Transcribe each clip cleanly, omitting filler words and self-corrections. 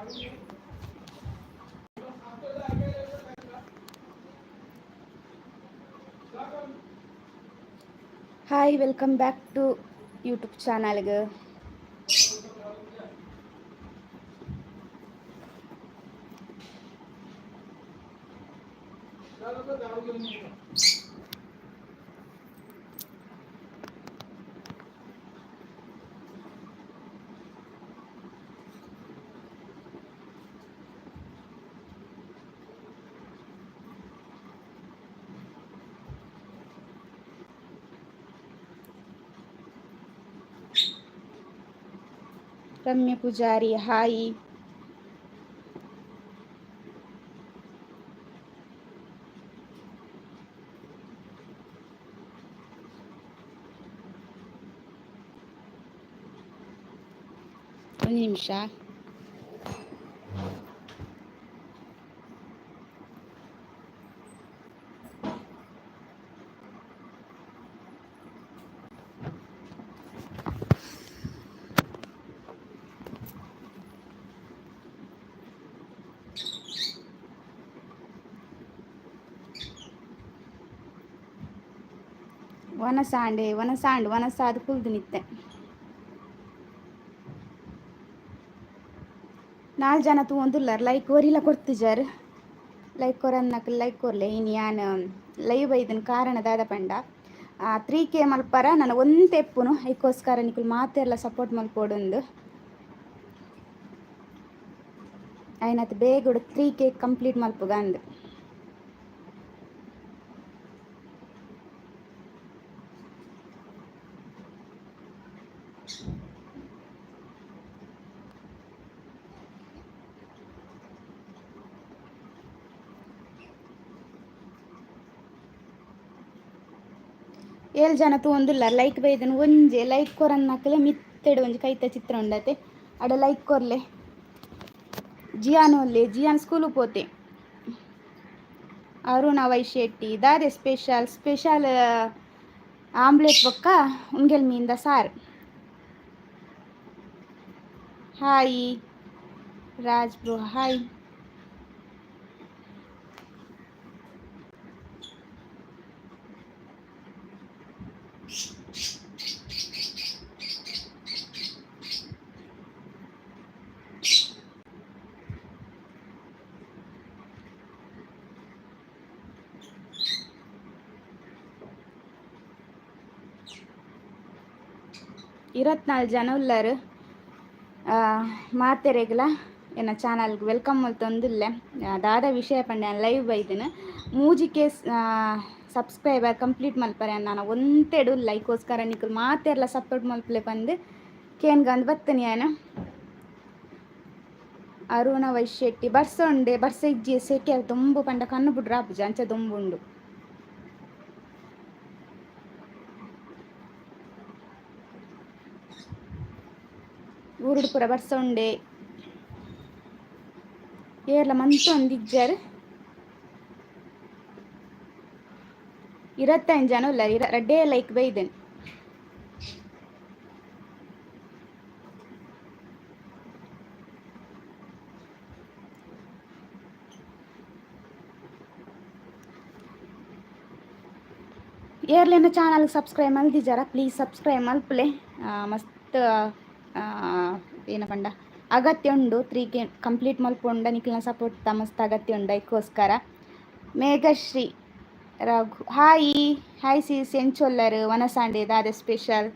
Hi, welcome back to YouTube ಚಾನಲ್ಗೆ. Ramya Poojari hi. ಒಂದು ನಿಮಿಷ. ವನಸಾಂಡೆ ವನಸಾಂಡ್ ವನಸಾದ ಕುಲ್ದು ನಿತ್ತೆ. ನಾಲ್ ಜನ ತೂವೊಂದುಲ್ಲರ್, ಲೈಕ್ ಒರಿಲ ಕೊರ್ತಿಜಾರ್. ಲೈಕ್ ಕೊರನ್ನಕ್ ಲೈಕ್ ಕೊರ್ಲೆ. ಇನಿ ಯಾನ್ ಲೈವ್ ಬೈದನ್ ಕಾರಣ ದಾದ ಪಂಡ, 3K ಮಲ್ಪರ ನನ್ನ ಒಂತೆ ಎಪ್ಪುನು. ಐಕೋಸ್ಕರ ನಿಕುಲು ಮಾತೆರ್ಲ ಸಪೋರ್ಟ್ ಮಲ್ಪೊಡುಂದು. ಆಯ್ನತ್ ಬೇಗಡು 3K complete ಮಲ್ಪುಗ ಅಂದ್. ಏಳು ಜನ ತೂವೊಂದುಲ್ಲ. ಲೈಕ್ ಬೈದನ್ ಒಂಜೆ ಲೈಕ್ ಕೊರನ್ನಕಲೆ ಮಿತ್ತೆಡ್ ಒಂಜಿ ಕೈತ ಚಿತ್ರ ಉಂಡತೆ, ಅಡ ಲೈಕ್ ಕೊರ್ಲೆ. ಜಿಯಾನ್ ಒಲ್ಲೆ? ಜಿಯಾನ್ ಸ್ಕೂಲು ಪೋತೆ. ಅರುಣ ವೈಶೆಟ್ಟಿ, ದಾದೆ ಸ್ಪೆಷಲ್? ಸ್ಪೆಷಲ್ ಆಮ್ಲೆಟ್ ಬೊಕ್ಕ ಉಂಗೆಲ್ ಮೀನ್ದ ಸಾರು. Hi Raj bro, hi. 24 ಜನ ಉಲ್ಲರ್. ಮಾತೆರೆಗ್ಲ ಎನ್ನ ಚಾನಲ್ಗೆ welcome ಮಲ್ತೊಂದುಲ್ಲೆ. ದಾದ ವಿಷಯ ಪಂಡ, ಲೈವ್ ಬೈದಿನ 3K subscriber complete ಮಲ್ಪರೆ ನಾನು ಒಂತೆಡು ಲೈಕೋಸ್ಕರ ನಿಕುಲು ಮಾತೆರ್ಲ ಸಪೋರ್ಟ್ ಮಲ್ಪಲೆ ಪಂದ್ ಕೇನ್ಗಂದು ಬತ್ತನಿ ಯಾನ್. ಅರುಣ ವೈಶೆಟ್ಟಿ, ಬರ್ಸ ಉಂಡೆ? ಬರ್ಸ ಇಜ್ಜಿ, ಸೆಕೆ ದೊಂಬು ಪಂಡ ಕಣ್ಣು ಬುಡ್ರ ಆಪುಜಿ, ಅಂಚ ದೊಂಬು ಉಂಡು. ಊರುಡು ಪೂರ ಬರ್ಸ ಉಂಡೆ. ಏರ್ಲ ಮಂತೊಂದಿಜ್ಜಾರ್. 25 ಜನ ಉಲ್ಲ, ರಡ್ಡೇ ಲೈಕ್ ಬೈದೆನ್. ಏರ್ಲೆನ ಚಾನಲ್ ಸಬ್ಸ್ಕ್ರೈಬ್ ಮಲ್ದಿಜಾರ, ಪ್ಲೀಸ್ ಸಬ್ಸ್ಕ್ರೈಬ್ ಮಲ್ಪುಲೆ. ಮಸ್ತ್ ಏನ ಪಂಡ ಅಗತ್ಯ ಉಂಡು. 3K complete ಮಲ್ಪೊಂಡ ನಿಕ್ಲೆನ ಸಪೋರ್ಟ್ ಮಸ್ತ್ ಅಗತ್ಯ ಉಂಡು, ಐಕ್ಕೋಸ್ಕರ. ಮೇಘಶ್ರೀ ರಘು, ಹಾಯ್. ಹಾಯ್ ಸಿಸ್, ಎಂಚೊಲ್ಲರ್? ವನಸಾಂಡೆ ದಾದ ಸ್ಪೆಷಲ್?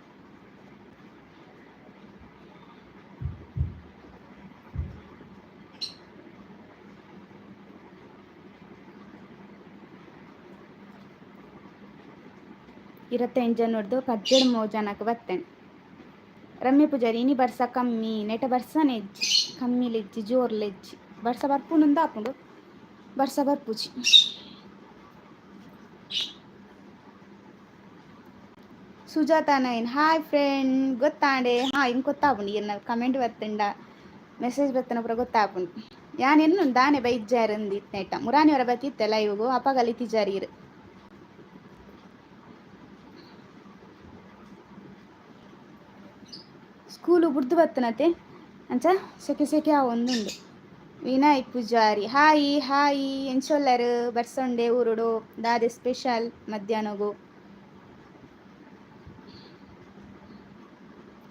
25 ಜನರ್ದು 13 ಜನಕ್ಕೆ ಬತ್ತೇನೆ. ರಮ್ಯ ಪೂಜಾರಿ, ಇನಿ ಬರ್ಸ ಕಮ್ಮಿ ನೆಟ. ಬರ್ಸನೆ ಇಜ್ಜಿ, ಕಮ್ಮಿ ಲೆಜ್ಜಿ, ಜೋರ್ ಲೆಜ್ಜಿ. ಬರ್ಸ ಬರ್ಪುಂಡು ಆಪುಂಡು, ಬರ್ಸ ಬರ್ಪುಜಿ. ಸುಜಾತ ನೈನ್, ಹಾಯ್ ಫ್ರೆಂಡ್. ಗೊತ್ತಾಂಡೆ. ಹಾ, ಇಂಕ್ ಗೊತ್ತಾಪುಂಡು. ಎನ್ನ ಕಮೆಂಟ್ ಬತ್ತುಂಡ, ಮೆಸೇಜ್ ಬತ್ತನ ಪೂರ ಗೊತ್ತಾಪುಂಡು. ಯಾನ್ ಎನ್ನು ದಾನೆ ಬೈಜ್ಜಾರಂದು ಇತ್ನೆಟ್ಟ ಮುರಾನಿಯವರ ಬತ್ತಿತ್ತೆ ಲೈವ್ಗು, ಅಪಗಲಿ ಇರು. ಸ್ಕೂಲು ಬುಡ್ದು ಬತ್ತನತೆ, ಅಂಚ ಸೆಕೆ ಸೆಕೆ ಆವೊಂದುಂಡು. Vinay Poojari hi hi. ಎಂಚೊಲ್ಲರು ಬರ್ಸೊಂಡೆ ಊರುಡು ದಾದೆ ಸ್ಪೆಷಲ್ ಮಧ್ಯಾಹ್ನಗು?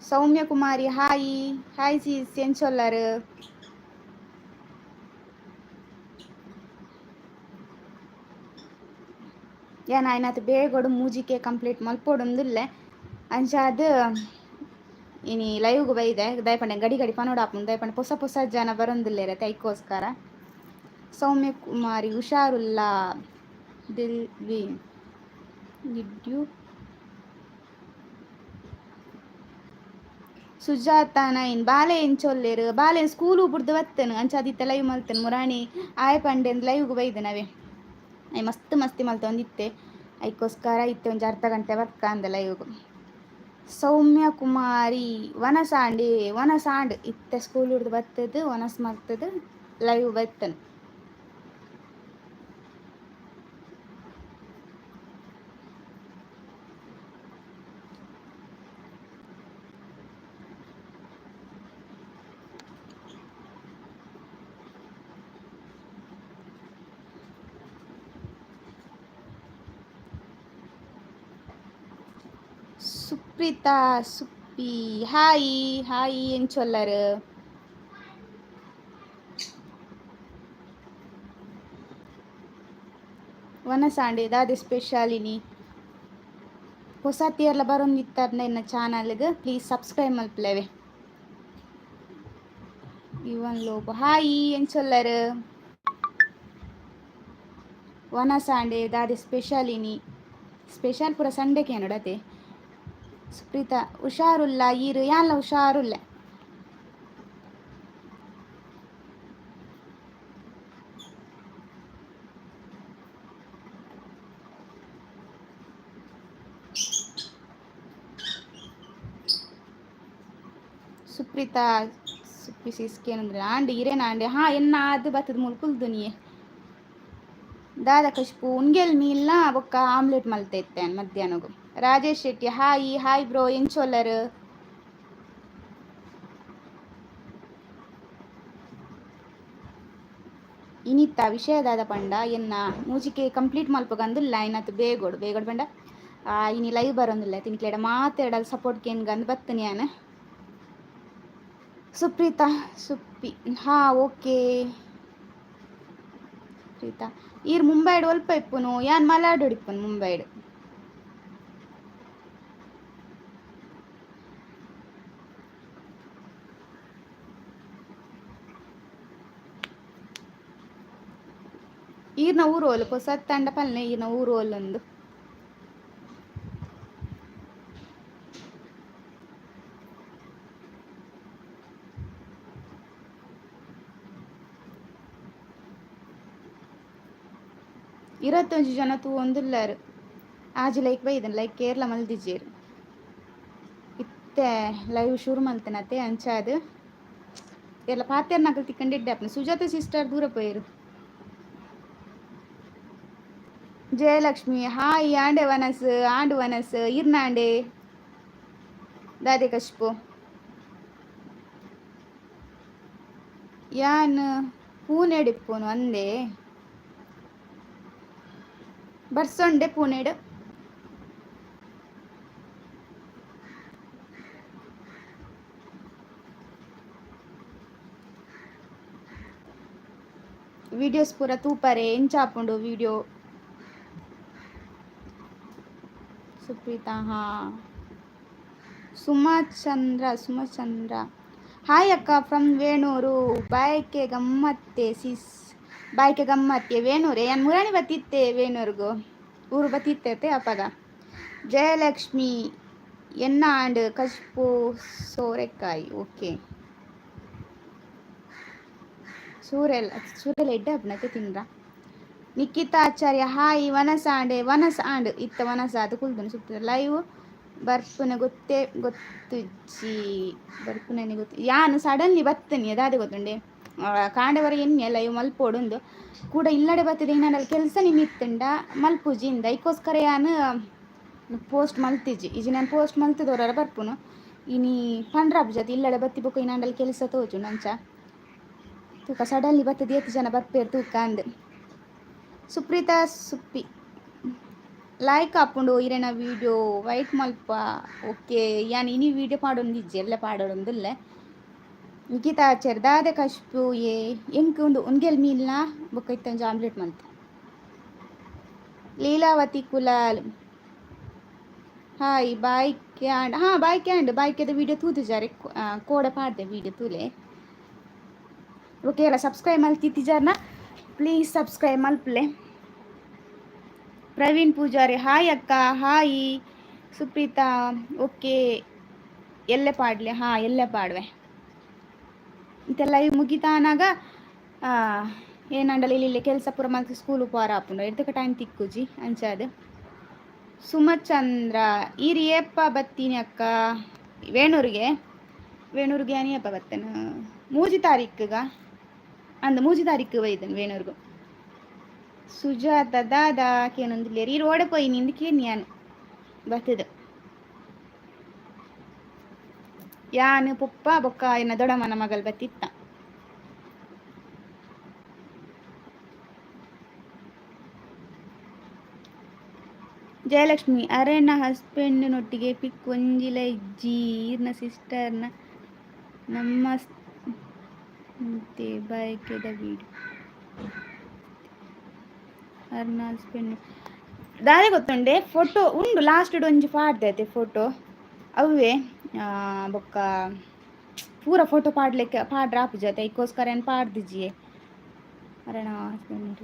ಸೌಮ್ಯ ಕುಮಾರಿ ಹಾಯ್ ಹಾಯ್ ಸೀಸ್ ಎಂಚೊಲ್ಲರು? ಏನ್ ಆಯ್ನಾತ್ ಬೇಗೊಡು ಮೂಜಿಕೆ ಕಂಪ್ಲೀಟ್ ಮಲ್ಪೊಡೊಂದುಲ್ಲೆ. ಅಂಚಾದ್ ಇನಿ ಲೈವ್ಗ್ ಬೈದೆ ದಾಯೆ ಗಡಿ ಗಡಿ ಪನೊಡಾಪುಂಡು ದಾಯೆ ಪಂಡ ಪೊಸ ಪೊಸ ಜನ ಬರೊಂದುಲ್ಲೆರ್ ಐಕೋಸ್ಕರ. ಸೌಮ್ಯ ಕುಮಾರಿ ಹುಷಾರುಲ್ಲ ದಿಲ್ವಿ did you. Sujata nine ಬಾಲೆ ಎಂಚೊಲ್ಲೆರ್ ಬಾಲೆ ಸ್ಕೂಲು ಬುಡ್ದು ಬತ್ತನು ಅಂಚಾದ್ ಇತ್ತೆ ಲೈವ್ ಮಲ್ತನು ಮುರಾಣಿ ಆಯೆ ಪಂಡೆಂದ್ ಲೈವ್ಗ್ ಬೈದೆ ನವೆ I ಮಸ್ತ್ ಮಸ್ತಿ ಮಲ್ತೊಂದಿತ್ತೆ ಐಕೋಸ್ಕರ ಇತ್ತೆ ಒಂಜಿ ಅರ್ಧ ಗಂಟೆ ಬಕ್ಕ ಅಂದ ಲೈವ್ಗ್. ಸೌಮ್ಯ ಕುಮಾರಿ ವನಸಾಂಡಿ ವನಸಾಂಡ್ ಇತ್ತೆ ಸ್ಕೂಲ್ ಹಿಡ್ದು ಬತ್ತದು ವನಸ್ ಮಲ್ತದು ಲೈವ್ ಬತ್ತನು. ಸುಪ್ರೀತಾ ಸುಪ್ಪಿ ಹಾಯ್ ಹಾಯ್ ಎಂಚೊಲ್ಲರು? ವನಸಾಂಡೆ ದಾದೆ ಸ್ಪೆಷಲ್ ಇನಿ? ಹೊಸ ತೀರ್ಲ ಬರೊಂದಿತ್ತರ್ನ ಎನ್ನ ಚಾನಲ್ಗ್ ಪ್ಲೀಸ್ ಸಬ್ಸ್ಕ್ರೈಬ್ ಮಲ್ಪುಲೆವೆ. ಇವನ್ ಲೋಬೋ ಹಾಯ್ ಎಂಚೊಲ್ಲರು? ವನಸಾಂಡೆ ದಾದೆ ಸ್ಪೆಷಲ್ ಇನಿ? ಸ್ಪೆಷಲ್ ಪೂರ ಸಂಡೆ ಕೇನೊಡತೆ. ಸುಪ್ರೀತಾ ಹುಷಾರುಲ್ಲ ಈರು ಯಾನ್ಲ ಹುಷಾರುಲ್ಲ. ಸುಪ್ರೀತಾ ಸುಪ್ಪಿ ಸಿಸ್ಕೇನಂದ್ರೆ ಆಂಡ್ ಇರೇನ ಆಂಡೆ ಹಾ ಎನ್ನ ಅದು ಬತ್ತದ ಮೂಲು ಕುಲ್ದುನಿಯೆ. ದಾದ ಕಶ್ಪು ಉನ್ಗೆಲ್ ಮೀಲ್ನ ಬೊಕ್ಕ ಆಮ್ಲೆಟ್ ಮಲ್ತೆ ಇತ್ತೆ ಮಧ್ಯಾಹ್ನಗು. Rajesh Shetty hi hi bro ಎಂಚೊಲ್ಲರು? ಇನಿತ್ತ ವಿಷಯ ದಾದ ಪಂಡ ಎನ್ನ ಮೂಜಿಕೆ ಕಂಪ್ಲೀಟ್ ಮಲ್ಪಗಂದುಲ್ಲ ಐನತ್ ಬೇಗೋಡು ಬೇಗೋಡು ಪಂಡ ಇನಿ ಲೈವ್ ಬರೋಂದಿಲ್ಲ ತಿನ್ಕ್ಲೇಡ ಮಾತೆಡಲ್ ಸಪೋರ್ಟ್ ಕೇನ್ಗಂದು ಬತ್ತನಿ ಯಾನ್. ಸುಪ್ರೀತಾ ಸುಪ್ಪಿ ಹಾ ಓಕೆ ಸುಪ್ರೀತಾ ಈರ್ ಮುಂಬೈಡ್ ಒಲ್ಪ ಇಪ್ಪುನು ಯಾನ್ ಮಲಾಡ್ ಇಪ್ಪುನು ಮುಂಬೈಡ್. ಈರ್ನ ಊರು ಓಲು ಪೊಸತ್ತಂಡ ಪಲ್ನೆ ಈರ್ನ ಊರು ಓಲೊಂದು. 21 ಜನ ತೂವೊಂದುಲ್ಲೆರ್ ಆಜಿ ಲೈಕ್ ಬೈದನ್ ಲೈಕ್ ಕೇರ್ಲ ಮಲ್ದಿಜೆರ್. ಇತ್ತೆ ಲೈವ್ ಶುರು ಮಲ್ತನತೆ ಅಂಚಾದ್ ಏರ್ಲ ಪಾತೆರ್ನಕುಲು ತಿಕ್ಕಂಡ ಎಡ್ಡೆ ಆಪುಂಡು. ಸುಜಾತ ಸಿಸ್ಟರ್ ದೂರ ಪೋಯೆರ್. ಜಯಲಕ್ಷ್ಮಿ ಹಾಯ್ ಆಂಡೆ ವನಸ್ ಆಂಡು ವನಸ್ ಇರ್ನಾಂಡೆ ದಾದೆ ಕಶ್ಪು ಯಾನ್ ಪೂನೆಡ್ ಇಪ್ಪುನು ಅಂದೆ ಬರ್ಸೊಂಡೆ ಪೂನೆಡ್. ವಿಡಿಯೋಸ್ ಪೂರ ತೂಪರೆ ಎಂಚಾಪುಂಡು ವಿಡಿಯೋ. ಸುಪ್ರೀತಾ ಹಾ ಸುಮಾ ಚಂದ್ರ ಸುಮಾ ಚಂದ್ರ ಹಾಯ್ ಅಕ್ಕ ಫ್ರಮ್ ವೇಣೂರು ಬಾಯಕ್ಕೆ ಗಮ್ಮತ್ತೆ ಸಿಸ್ ಬಾಯ್ಕೆ ಗಮ್ಮತ್ತೆ ವೇಣೂರೆ ಯಾನ್ ಮುರಾಣಿ ಬತ್ತಿತ್ತೆ ವೇಣೂರ್ಗು ಊರು ಬತ್ತಿತ್ತೆ ಅಪಗ. ಜಯಲಕ್ಷ್ಮಿ ಎನ್ನ ಆಂಡ್ ಕಜ್ಪು ಸೋರೆಕಾಯಿ ಓಕೆ ಸೂರೆಲ್ ಸೂರೆಲ್ ಎಡ್ಡೆ ಆಪುಂಡತೆ ತಿಂದ್ರ. ನಿಖಿತಾ ಆಚಾರ್ಯ ಹಾಯ್ ವನಸ ಆಂಡೆ ವನಸ ಆಂಡ್ ಇತ್ತ ವನಸ ಅದು ಕುಲ್ದುನು ಸುತ್ತ ಲೈವ್ ಬರ್ಪುನ ಗೊತ್ತೇ ಗೊತ್ತುಜ್ಜಿ ಬರ್ಪುನನೆ ಗೊತ್ತು ಯಾನ್ ಸಡನ್ಲಿ ಬತ್ತನಿ ದಾದೆ ಗೊತ್ತುಂಡೆ ಕಾಂಡೆವರ ಎಣ್ಣೆ ಲೈವ್ ಮಲ್ಪೊಡುಂದು ಕೂಡ ಇಲ್ಲಡೆ ಬತ್ತದೆ ಏನಾಂಡಲ ಕೆಲಸ ನಿಮಿತ್ತುಂಡ ಮಲ್ಪುಜಿ ಇಂದ ಐಕೋಸ್ಕರ ಯಾನ್ ಪೋಸ್ಟ್ ಮಲ್ತಿಜಿ ಇಜಿ ನಾನು ಪೋಸ್ಟ್ ಮಲ್ತದವರ ಬರ್ಪುನು ಇನಿ ಪಂಡ್ರಾಪುಜಿ ಇಲ್ಲಡೆ ಬತ್ತಿ ಬೊಕ್ಕ ಇನಾಂಡಲ ಕೆಲಸ ತೋಜುಂಡು ಅಂಚ. ತೂಕ ಸಡನ್ಲಿ ಬತ್ತದ ಏತ್ ಜನ ಬರ್ಪೇರು ತೂಕ ಅಂದ್. ಸುಪ್ರೀತಾ ಸುಪ್ಪಿ ಲೈಕ್ ಆಪುಂಡು ಇರೆನ ವೀಡಿಯೋ ವೈಟ್ ಮಲ್ಪ. ಓಕೆ, ಯಾನ್ ಇನಿ ವೀಡಿಯೋ ಪಾಡೊಂದಿಜ್ಜಿ, ಎಲ್ಲ ಪಾಡೊಂದುಲ್ಲೆ. ನಿಖಿತಾ ಆಚಾರ್ಯ ದಾದೆ ಕಶ್ಪು ಏ ಎಂಕ್ ಉಂದು ಉನ್ಗೆಲ್ ಮೀನ್ನ ಬೊಕ್ಕ ಇತ್ತೊಂಜಿ ಆಮ್ಲೆಟ್ ಮಲ್ತೆ. ಲೀಲಾವತಿ ಕುಲಾಲ್ ಹಾಯ್ ಬಾಯ್ ಕ್ಯಾಂಡ್. ಹಾಂ ಬಾಯ್ ಕ್ಯಾಂಡ್ ಬಾಯ್ಕೆದ ವೀಡಿಯೋ ತೂತುಜಾರೆ ಕೋಡೆ ಪಾಡ್ದೆ ವೀಡಿಯೋ ತೂಲೆ. ಓಕೆ ಅಲ್ಲ ಸಬ್ಸ್ಕ್ರೈಬ್ ಮಲ್ತಿತ್ತಿಜಾರ್ನ ಪ್ಲೀಸ್ ಸಬ್ಸ್ಕ್ರೈಬ್ ಮಲ್ಪಲೆ. ಪ್ರವೀಣ್ ಪೂಜಾರಿ ಹಾಯ್ ಅಕ್ಕ ಹಾಯ್. ಸುಪ್ರೀತಾ ಓಕೆ ಎಲ್ಲೆ ಪಾಡ್ಲೆ. ಹಾಂ ಎಲ್ಲೆ ಪಾಡುವೆ. ಇತ್ತೆ ಲೈವ್ ಮುಗಿತಾನಾಗ ಏನಂಡಲ ಇಲ್ಲಿ ಕೆಲಸ ಪೂರ ಮಲ್ತ್ ಸ್ಕೂಲು ಪೋರ ಆಪುಂಡು ಎಡ್ದಕ ಟೈಮ್ ತಿಕ್ಕುಜಿ ಅಂಚಾದ್. ಸುಮಚಂದ್ರ ಈರ್ ಏಪ ಬತ್ತೀನಿ ಅಕ್ಕ ವೇಣೂರಿಗೆ? ವೇಣೂರಿಗೆ ಏಪ ಬತ್ತೇನೆ? 3 ತಾರೀಕುಗ ಅಂದ್ 3 ತಾರೀಕು ಬೈದನ್ ವೇಣೂರ್ಗು. ಸುಜಾತ ದಾದಾ ಕೇನೊಂದಿಲ್ಲೇರ್ ಈರ್ ಓಡೆ ಪೋಯಿನಿ ಇಂದ್ ಕೇನಿ ಯಾನ್ ಬತ್ತದ. ಯಾನ್ ಪೊಪ್ಪ ಬೊಕ್ಕ ಎನ್ನ ದೊಡಮ್ಮನ ಮಗಲ್ ಬತ್ತಿತ್ತ. ಜಯಲಕ್ಷ್ಮಿ ಅರೆನ ಹಸ್ಬೆಂಡ್ನೊಟ್ಟಿಗೆ ಪಿಕ್ ಒಂಜಿಲ ಇಜ್ಜಿ ಈರ್ನ ಸಿಸ್ಟರ್ನ ನಮಸ್ತೆ ಬಯಕೆದ ವೀಡಿಯೋ ಅರ್ನ ಹಸ್ಬೆಂಡ್ ದಾದೆ ಗೊತ್ತುಂಡೆ ಫೋಟೋ ಉಂಡು ಲಾಸ್ಟ್ ಒಂಜಿ ಪಾಡ್ದೆ ಫೋಟೋ ಅವ್ವೆ ಬೊಕ್ಕ ಪೂರ ಫೋಟೋ ಪಾಡ್ಲಿಕ್ಕೆ ಪಾಡ್ರ ಆಪುಜಿ ಅತೆ ಐಕೋಸ್ಕರ ಏನ್ ಪಾಡ್ದಿಜ್ಜಿಯೇ ಅರೆನ ಹಸ್ಬೆಂಡ್.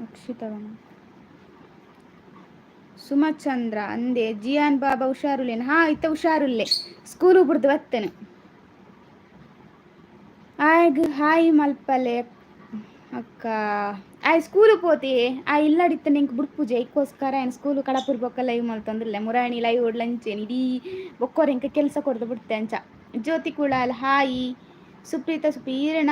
ಅಕ್ಷಿತಾ ಸುಮಚಂದ್ರ ಅಂದೆ ಜಿಯಾನ್ ಬಾಬಾ ಹುಷಾರುಲ್ಲೇನು? ಹಾ ಇತ್ತ ಹುಷಾರುಲ್ಲೆ, ಸ್ಕೂಲು ಬುಡ್ದು ಬತ್ತೇನೆ. ಆಯ್ಗ್ ಹಾಯ್ ಮಲ್ಪಲೆ ಅಕ್ಕ. ಆಯ್ ಸ್ಕೂಲು ಪೋತಿ ಆ ಇಲ್ಲಡಿತ್ತ ನಿಂಕ್ ಬುಡ್ಪುಜೆ ಐಕ್ಕೋಸ್ಕರ ಏನು ಸ್ಕೂಲು ಕಡಪುರ್ ಬೊಕ್ಕ ಲೈವ್ ಮಲ್ತೊಂದುಲ್ಲೆ. ಮುರಾಣಿ ಲೈವ್ ಲಂಚೇನು ಇಡೀ ಬೊಕ್ಕೋರ್ ಎಂಕ ಕೆಲಸ ಕೊಡ್ದು ಬಿಡ್ತೆ ಅಂಚ. ಜ್ಯೋತಿ ಕುಳಾಲ್ ಹಾಯ್. ಸುಪ್ರೀತಾ ಸುಪ್ಪಿ ಈರೆನ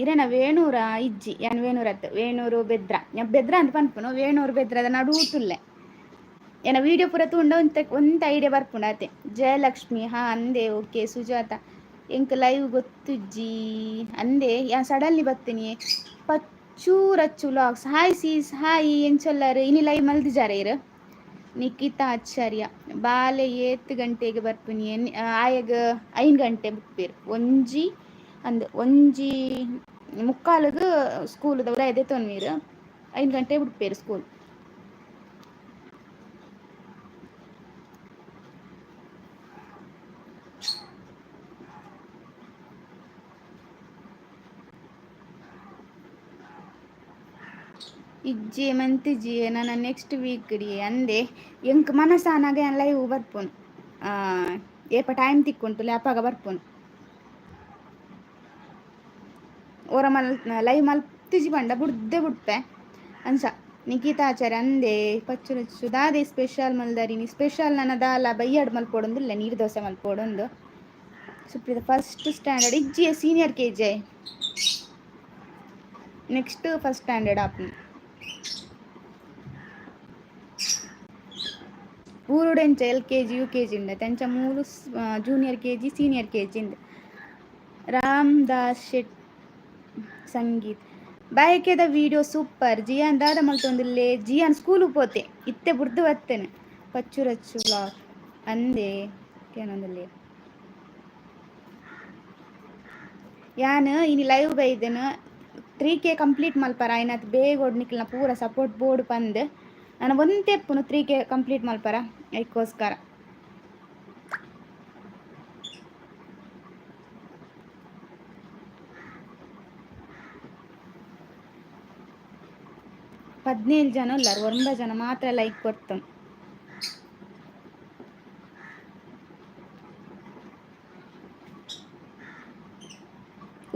ಇರೆನ ವೇಣೂರ ಇಜ್ಜಿ ಯಾನ್ ವೇಣೂರ್ ಅತ್ತು ವೇಣೂರು ಬೆದ್ರ ಬೆದ್ರ ಅಂತ ಪನ್ಪುನು ವೇಣೂರು ಬೆದ್ರದ ನಡೂತುಲ್ಲೆ. ಏನ ವೀಡಿಯೋ ಪೂರ ತೂಂಡ ಒಂತ ಒಂತ ಐಡಿಯಾ ಬರ್ಪುಂಡು ಅತೆ. ಜಯಲಕ್ಷ್ಮಿ ಹಾ ಅಂದೆ ಓಕೆ. ಸುಜಾತ ಎಂಕ್ ಲೈವ್ ಗೊತ್ತುಜ್ಜಿ ಅಂದೆ ಯಾನ್ ಸಡನ್ಲಿ ಬತ್ತೀನಿ. Pachchu Rachchu vlogs hi sis hi ಎಂಚೊಲ್ಲರ್ ಇನಿ ಲೈವ್ ಮಲ್ದಿಜಾರೆ ಇರ್. ನಿಖಿತಾ ಆಚಾರ್ಯ ಬಾಲೆ ಏತ್ ಗಂಟೆಗೆ ಬರ್ಪುನಿ? ಆಯಗ್ 5 ಗಂಟೆ ಬುಕ್ಪೇರ್ ಒಂಜಿ ಅಂದ್ ಒಂಜಿ ಮುಕ್ಕಾಲುಗು ಸ್ಕೂಲ್ ಉಲಾಯಿ ದೆತೊನ್ವೀರ್ 5 ಗಂಟೆ ಬುಡ್ಪೇರ್ ಸ್ಕೂಲ್. ಇಜ್ಜಿ ಮಂತಿಜಿ ನನ ನೆಕ್ಸ್ಟ್ ವೀಕ್ ಡಿ ಅಂದೆ ಎಂಕ್ ಮನಸಾನಾಗ ಯಾನ್ ಲೈವ್ ಬರ್ಪುನು ಏಪ ಟೈಮ್ ತಿಕ್ಕುಂಟು ಅಪಗ ಬರ್ಪುನು. ಓರ ಮಲ್ ಲೈವ್ ಮಲ್ತಿಜಿ ಪಂಡ ಬುಡ್ದೆ ಬುಡ್ಪೆ ಅಂಚ. ನಿಖಿತಾ ಆಚಾರ್ಯ ಅಂದೆ ಪಚ್ಚು ದಾದೆ ಸ್ಪೆಷಲ್ ಮಲ್ದರಿನಿ? ಸ್ಪೆಷಲ್ ನನ ದಾಲ ಬಯ್ಯಾಡ್ ಮಲ್ಪೊಡೊಂದುಲ್ಲೆ ನೀರು ದೋಸೆ ಮಲ್ಪೊಡೊಂದು. ಸುಪ್ರೀತ ಫಸ್ಟ್ ಸ್ಟ್ಯಾಂಡರ್ಡ್ ಇಜ್ಜಿ senior K G next first standard ಆಪುಂಡು. ಊರುಡೆಂಚ L K G U K G ಉಂಡು ಅಂಚ ಮೂಲು junior K G senior K G ಉಂಡು. ರಾಮದಾಸ್ ಶೆಟ್ ಸಂಗೀತ್ ಬಯಕೆದ ವಿಡಿಯೋ ಸೂಪರ್. ಜಿಯಾನ್ ದಾದ ಮಲ್ತೊಂದುಲ್ಲೆ? ಜಿಯಾನ್ ಸ್ಕೂಲು ಪೋತೆ ಇತ್ತೆ ಬುಡ್ದು ಬತ್ತೇನೆ. ಪಚ್ಚು ರಚ್ಚು ವ್ಲಾಗ್ ಅಂದೆ ಕೇನೊಂದುಲ್ಲೆ ಯಾನ್ ಇನಿ ಲೈವ್ ಬೈದೆನ್ 3K complete ಮಲ್ಪರ ಆಯ್ನಾತ್ ಬೇಗ ನಿಕ್ಲ್ನ ಪೂರ ಸಪೋರ್ಟ್ ಬೋರ್ಡ್ ಪಂದ್ ನಾನು ಒಂತೆ ಇಪ್ಪುನು 3K complete ಮಲ್ಪರ ಐಕ್ಕೋಸ್ಕರ. 17 ಜನ ಉಲ್ಲರ್ 9 ಜನ ಮಾತ್ರ ಲೈಕ್ ಕೊಡ್ತು.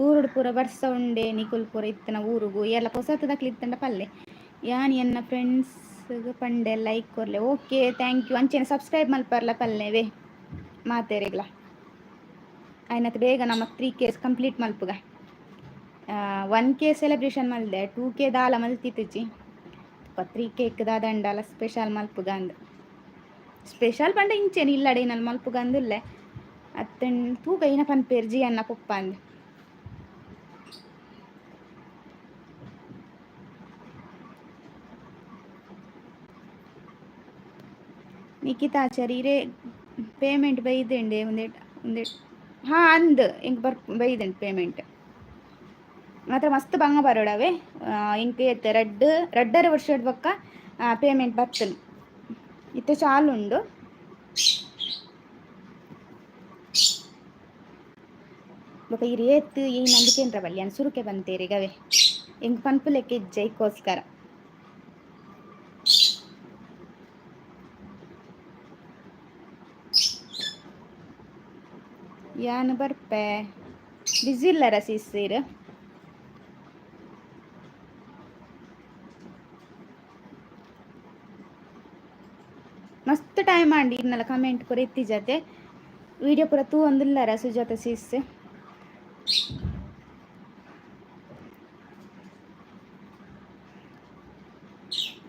ಊರುಡು ಪೂರ ಬರ್ಸ ಉಂಡೆ ನಿಕುಲ್ ಪೂರ ಇತ್ತನ ಊರುಗು ಎಲ್ಲ ಪೊಸತದಕ್ಲು ಇತ್ತಂಡ ಪಲ್ಲೆ. ಯಾನ್ ಎನ್ನ friends Pande like ಕೊರ್ಲೆ. Okay thank you ಅಂಚೆನೆ ಸಬ್ಸ್ಕ್ರೈಬ್ ಮಲ್ಪರ್ಲ ಪಲ್ಲೆವೆ ಮಾತೆರೆಗ್ಲ ಆಯ್ನತ್ ಬೇಗ ನಮ್ಮ 3K complete ಮಲ್ಪುಗ. 1K celebration ಮಲ್ದೆ, 2K ದಾಲ ಮಲ್ತಿತ್ತುಜಿ. 3K ದಾದಂಡಲ special ಮಲ್ಪುಗಂದ್. ಸ್ಪೆಷಲ್ ಪಂಡ ಇಂಚೆನೆ ಇಲ್ಲಡೆ ಏನಲ್ಲಿ ಮಲ್ಪುಗಂದುಲ್ಲೆ ಅತ್ತನ್ ತೂಕ ಏನ ಪನ್ಪೇರ್ ಜಿ ಅನ್ನ ಪೊಪ್ಪಂದ್. ನಿಖಿತಾ ಆಚಾರಿ ಇರೇ ಪೇಮೆಂಟ್ ಬೈದುಂಡೆ ಉಂದೆಟ್ ಉಂದೆಟ್ ಹಾಂ ಅಂದ್ ಎಂಕ್ ಬರ್ ಬೈದುಂಡು ಪೇಮೆಂಟ್ ಮಾತ್ರ ಮಸ್ತ್ ಬಂಗ ಬರೋಡವೆ. ಎಂಕ್ ಏತ್ ರಡ್ಡ್ ರಡ್ಡರೆ ವರ್ಷಡ್ ಬೊಕ್ಕ ಪೇಮೆಂಟ್ ಬತ್ತುಂಡು. ಇತ್ತೆ ಚಾಲುಂಡು. ಬೊಕ ಇರ್ ಏತ್ ಏನ್ ಅಂದ್ ಬಲ್ಲಿ ಯಾನ್ ಸುರುಕೆ ಪಂತೇರಿಗವೆ ಎಂಕ್ ಪನ್ಪುಲೆಕ್ಕ ಇಜ್ಜ ಐಕೋಸ್ಕರ. ಯಾನ್ ಬರ್ಪೆ ಬಿಸಿ ಇಲ್ಲರ ಸಿಸ್ಸಿರ್. ಮಸ್ತ್ ಟೈಮ್ ಆಂಡ್ ಇರ್ನಲ ಕಮೆಂಟ್ ಪೂರ ಇತ್ತಿಜತೆ ವಿಡಿಯೋ ಪೂರ ತೂವೊಂದುಲ್ಲರ ಸುಜಾತ ಸಿಸ್.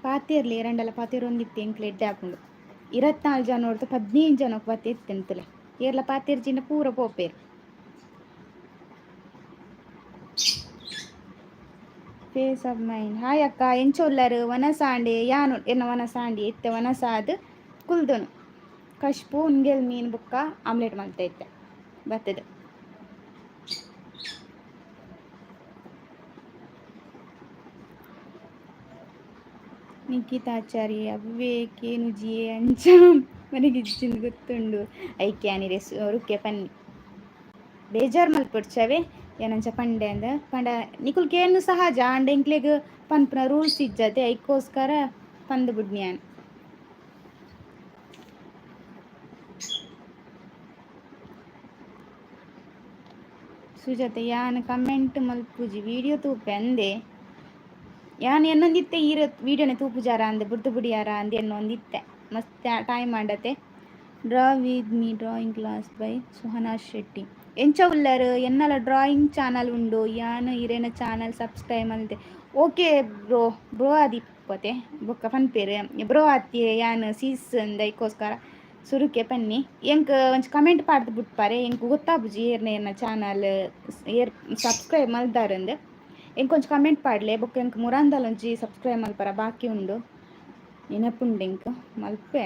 ಪಾತೆರ್ಲಿ ಎರಡಲ ಪಾತೆರೊಂದಿತ್ತೆ ಎಂಕ್ಲೆ ಎಡ್ಡೆ ಆಪುಂಡು. 24 ಜನ ಹೊರ್ತು 15 ಜನಕ್ಕೆ ಬತ್ತಿ ಇತ್ತೆಂತಲೆ ಏರ್ಲ ಪಾತೆರ್ಜಿಂಡ ಪೂರ ಪೋಪೇರು. ಫೇಸ್ ಆಫ್ ಮೈಂಡ್ ಹಾಯ್ ಅಕ್ಕ ಎಂಚ ಉಲ್ಲರ್ ವನಸಾಂಡೆ ಯಾನು ಎನ್ನ ವನಸಾಂಡಿ ಇತ್ತೆ ವನಸಾದ್ ಕುಲ್ದನು ಕಶ್ಪು ಉನ್ಗೆಲ್ ಮೀನು ಬುಕ್ಕ ಆಮ್ಲೆಟ್ ಮಲ್ತ ಇತ್ತೆ ಬತ್ತದ. ನಿಖಿತಾಚಾರಿ ಅವ್ವೇಕೇನು ಜಿಯೆ ಅಂಚ ಮನೆಗಿಜ್ಜಿಂದ್ ಗೊತ್ತುಂಡು ಐಕೆ ಆನಿರೆ ರುಕ್ಕೆ ಪನ್ನಿ ಬೇಜಾರ್ ಮಲ್ಪೊಡ್ಚವೆ ಏನಂಚ ಪಂಡೆ ಅಂದ್ ಪಂಡ ನಿಕುಲ್ ಕೇನು ಸಹಜ ಆಂಡ ಎಂಕ್ಲೆಗ್ ಪನ್ಪುನ ರೂಲ್ಸ್ ಇಜ್ಜತೆ ಐಕೋಸ್ಕರ ಪಂದ್ ಬುಡ್ನಿ ಯಾನ್. ಸುಜಾತ ಯಾನ್ ಕಮೆಂಟ್ ಮಲ್ಪುಜಿ ವಿಡಿಯೋ ತೂಪೆ ಅಂದೆ ಯಾನ್ ಎನ್ನೊಂದಿತ್ತೆ ಈರ್ ವಿಡಿಯೋನೆ ತೂಪುಜಾರ ಅಂದ್ ಬುಡ್ದು ಬುಡಿಯಾರ ಅಂದ್ ಎನ್ನೊಂದಿತ್ತೆ ಮಸ್ತ್ time ಆಂಡತೆ. Draw with me drawing class by Suhana Shetty. ಎಂಚ ಉಲ್ಲರ್ ಎನ್ನಲ ಡ್ರಾಯಿಂಗ್ ಚಾನಲ್ ಉಂಡು ಯಾನ್ ಇರೆನ ಚಾನಲ್ ಸಬ್ಸ್ಕ್ರೈಬ್ ಮಲ್ತೆ. ಓಕೆ ಬ್ರೋ ಬ್ರೋ ಆದಿಪ್ಪತೆ ಬೊಕ್ಕ ಪನ್ಪೇರು ಬ್ರೋ ಆತ್ಯೆ ಯಾನ್ ಸೀಸ್ ಅಂದ್ ಐಕೋಸ್ಕರ ಸುರುಕೆ ಪನ್ನಿ ಎಂಕ್ ಒಂಜಿ ಕಮೆಂಟ್ ಪಾಡ್ದು ಬುಡ್ಪಾರೆ ಎಂಕ್ ಗೊತ್ತಾಪುಜಿ ಏರ್ನ ಏರ್ನ ಚಾನಲ್ ಏರ್ ಸಬ್ಸ್ಕ್ರೈಬ್ ಮಲ್ದಾರಂದ್ ಎಂಕ್ ಒಂಜಿ ಕಮೆಂಟ್ ಪಾಡ್ಲೆ ಬೊಕ್ಕ ಎಂಕ್ ಮುರಾಂದಲ್ ಒಂಜಿ ಸಬ್ಸ್ಕ್ರೈಬ್ ಮಲ್ಪರ ಬಾಕಿ ಉಂಡು ನೆನಪುಂಡು ಎಂಕ್ ಮಲ್ಪೆ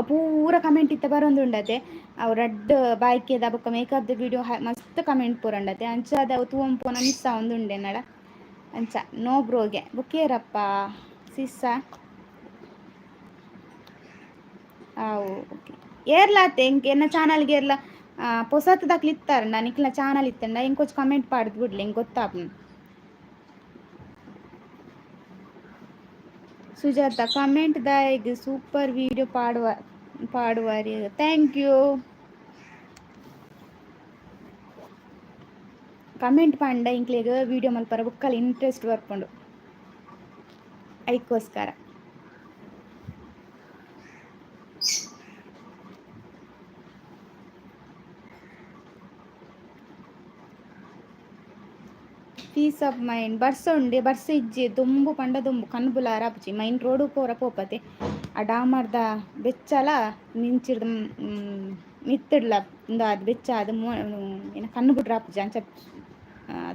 ಅವು ಪೂರ ಕಮೆಂಟ್ ಇತ್ತ ಬರೊಂದುಂಡತೆ ಅವು ರಡ್ಡ್ ಬಾಯ್ಕೆದ ಬೊಕ್ಕ ಮೇಕಪ್ದ ವಿಡಿಯೋ ಮಸ್ತ್ ಕಮೆಂಟ್ ಪೂರ ಉಂಡತೆ ಅಂಚಾದ್ ಅವು ತೂವೊಂಪೋನ ಮಿಸ್ ಆವೊಂದುಂಡೆ ಎನ್ನಡ ಅಂಚ ನೋ ಬ್ರೋಗೆ ಬೊಕ್ಕೇರಪ್ಪ ಸಿಸ್ಸ ಅವು ಓಕೆ ಏರ್ಲಾತೆ ಎಂಕ್ ಎನ್ನ ಚಾನಲ್ಗೆ ಏರ್ಲ ಪೊಸತ್ ದಕ್ಲು ಇತ್ತಾರಂಡ ನಿಕ್ಲ್ನ ಚಾನಲ್ ಇತ್ತಂಡ ಎಂಕೊಂಚ ಕಮೆಂಟ್ ಪಾಡ್ದು ಬುಡ್ಲೆ ಎಂಕ್ ಗೊತ್ತಾಪುಂಡು. ಸುಜಾತ ಕಮೆಂಟ್ ದಾಯೆಗ್ ಸೂಪರ್ ವಿಡಿಯೋ ಪಾಡುವ ಪಾಡುವಾರಿ thank you. Comment ಪಂಡ ಇಂಕ್ಲೆಗ್ ವಿಡಿಯೋ ಮಲ್ಪರ ಬೊಕ್ಕಲ ಇಂಟ್ರೆಸ್ಟ್ ಬರ್ಪುಂಡು ಐಕೋಸ್ಕರ. ಪೀಸ್ ಆಫ್ ಮೈಂಡ್ ಬರ್ಸ ಉಂಡೆ ಬರ್ಸ ಇಜ್ಜಿ ದೊಂಬು ಪಂಡ ದೊಂಬು ಕಣ್ಣು ಬುಲಾರ ಆಪುಜಿ ಮೈನ್ ರೋಡು ಪೋರ ಪೋಪತೆ ಆ ಡಾಮರ್ದ ಬೆಚ್ಚಲ ಮಿಂಚಿರ್ದ ಮಿತ್ತುಡ್ಲ ಉಂದು ಆದ್ ಬೆಚ್ಚ ಆದ್ ಏನ ಕಣ್ಣು ಬುಡ್ರ ಆಪುಜಿ ಅಂಚ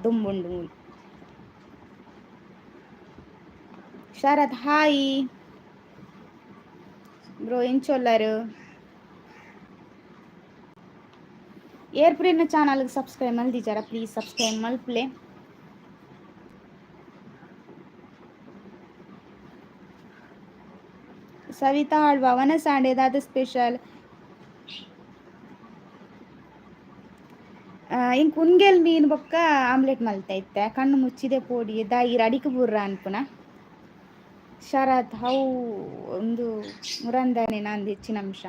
ದೊಂಬುಂಡು ಮೂಲು. ಶರತ್ ಹಾಯ್ ಬ್ರೋ ಎಂಚ ಉಲ್ಲರ್ ಏರ್ಪುರಿನ ಚಾನಲ್ಗೆ ಸಬ್ಸ್ಕ್ರೈಬ್ ಮಲ್ದಿಜಾರ ಪ್ಲೀಸ್ ಸಬ್ಸ್ಕ್ರೈಬ್ ಮಲ್ಪುಲೆ. ಸವಿತಾ ಆಳ್ವ ವನಸಾಂಡೆ ದಾದ ಸ್ಪೆಷಲ್. ಇಂಕ್ ಉನ್ಗೆಲ್ ಮೀನ್ ಬೊಕ್ಕ ಆಮ್ಲೆಟ್ ಮಲ್ತ ಇತ್ತೆ ಕಣ್ಣು ಮುಚ್ಚಿದೆ ಪೋಡಿ ದಾಯಿ ಅಡಿಕ್ ಬೂರ್ರ ಅನ್ಪುನ. ಶರತ್ how ಒಂದು ಮುರಂದನೆ ನಂದು ಹೆಚ್ಚಿನ ಅಂಶ.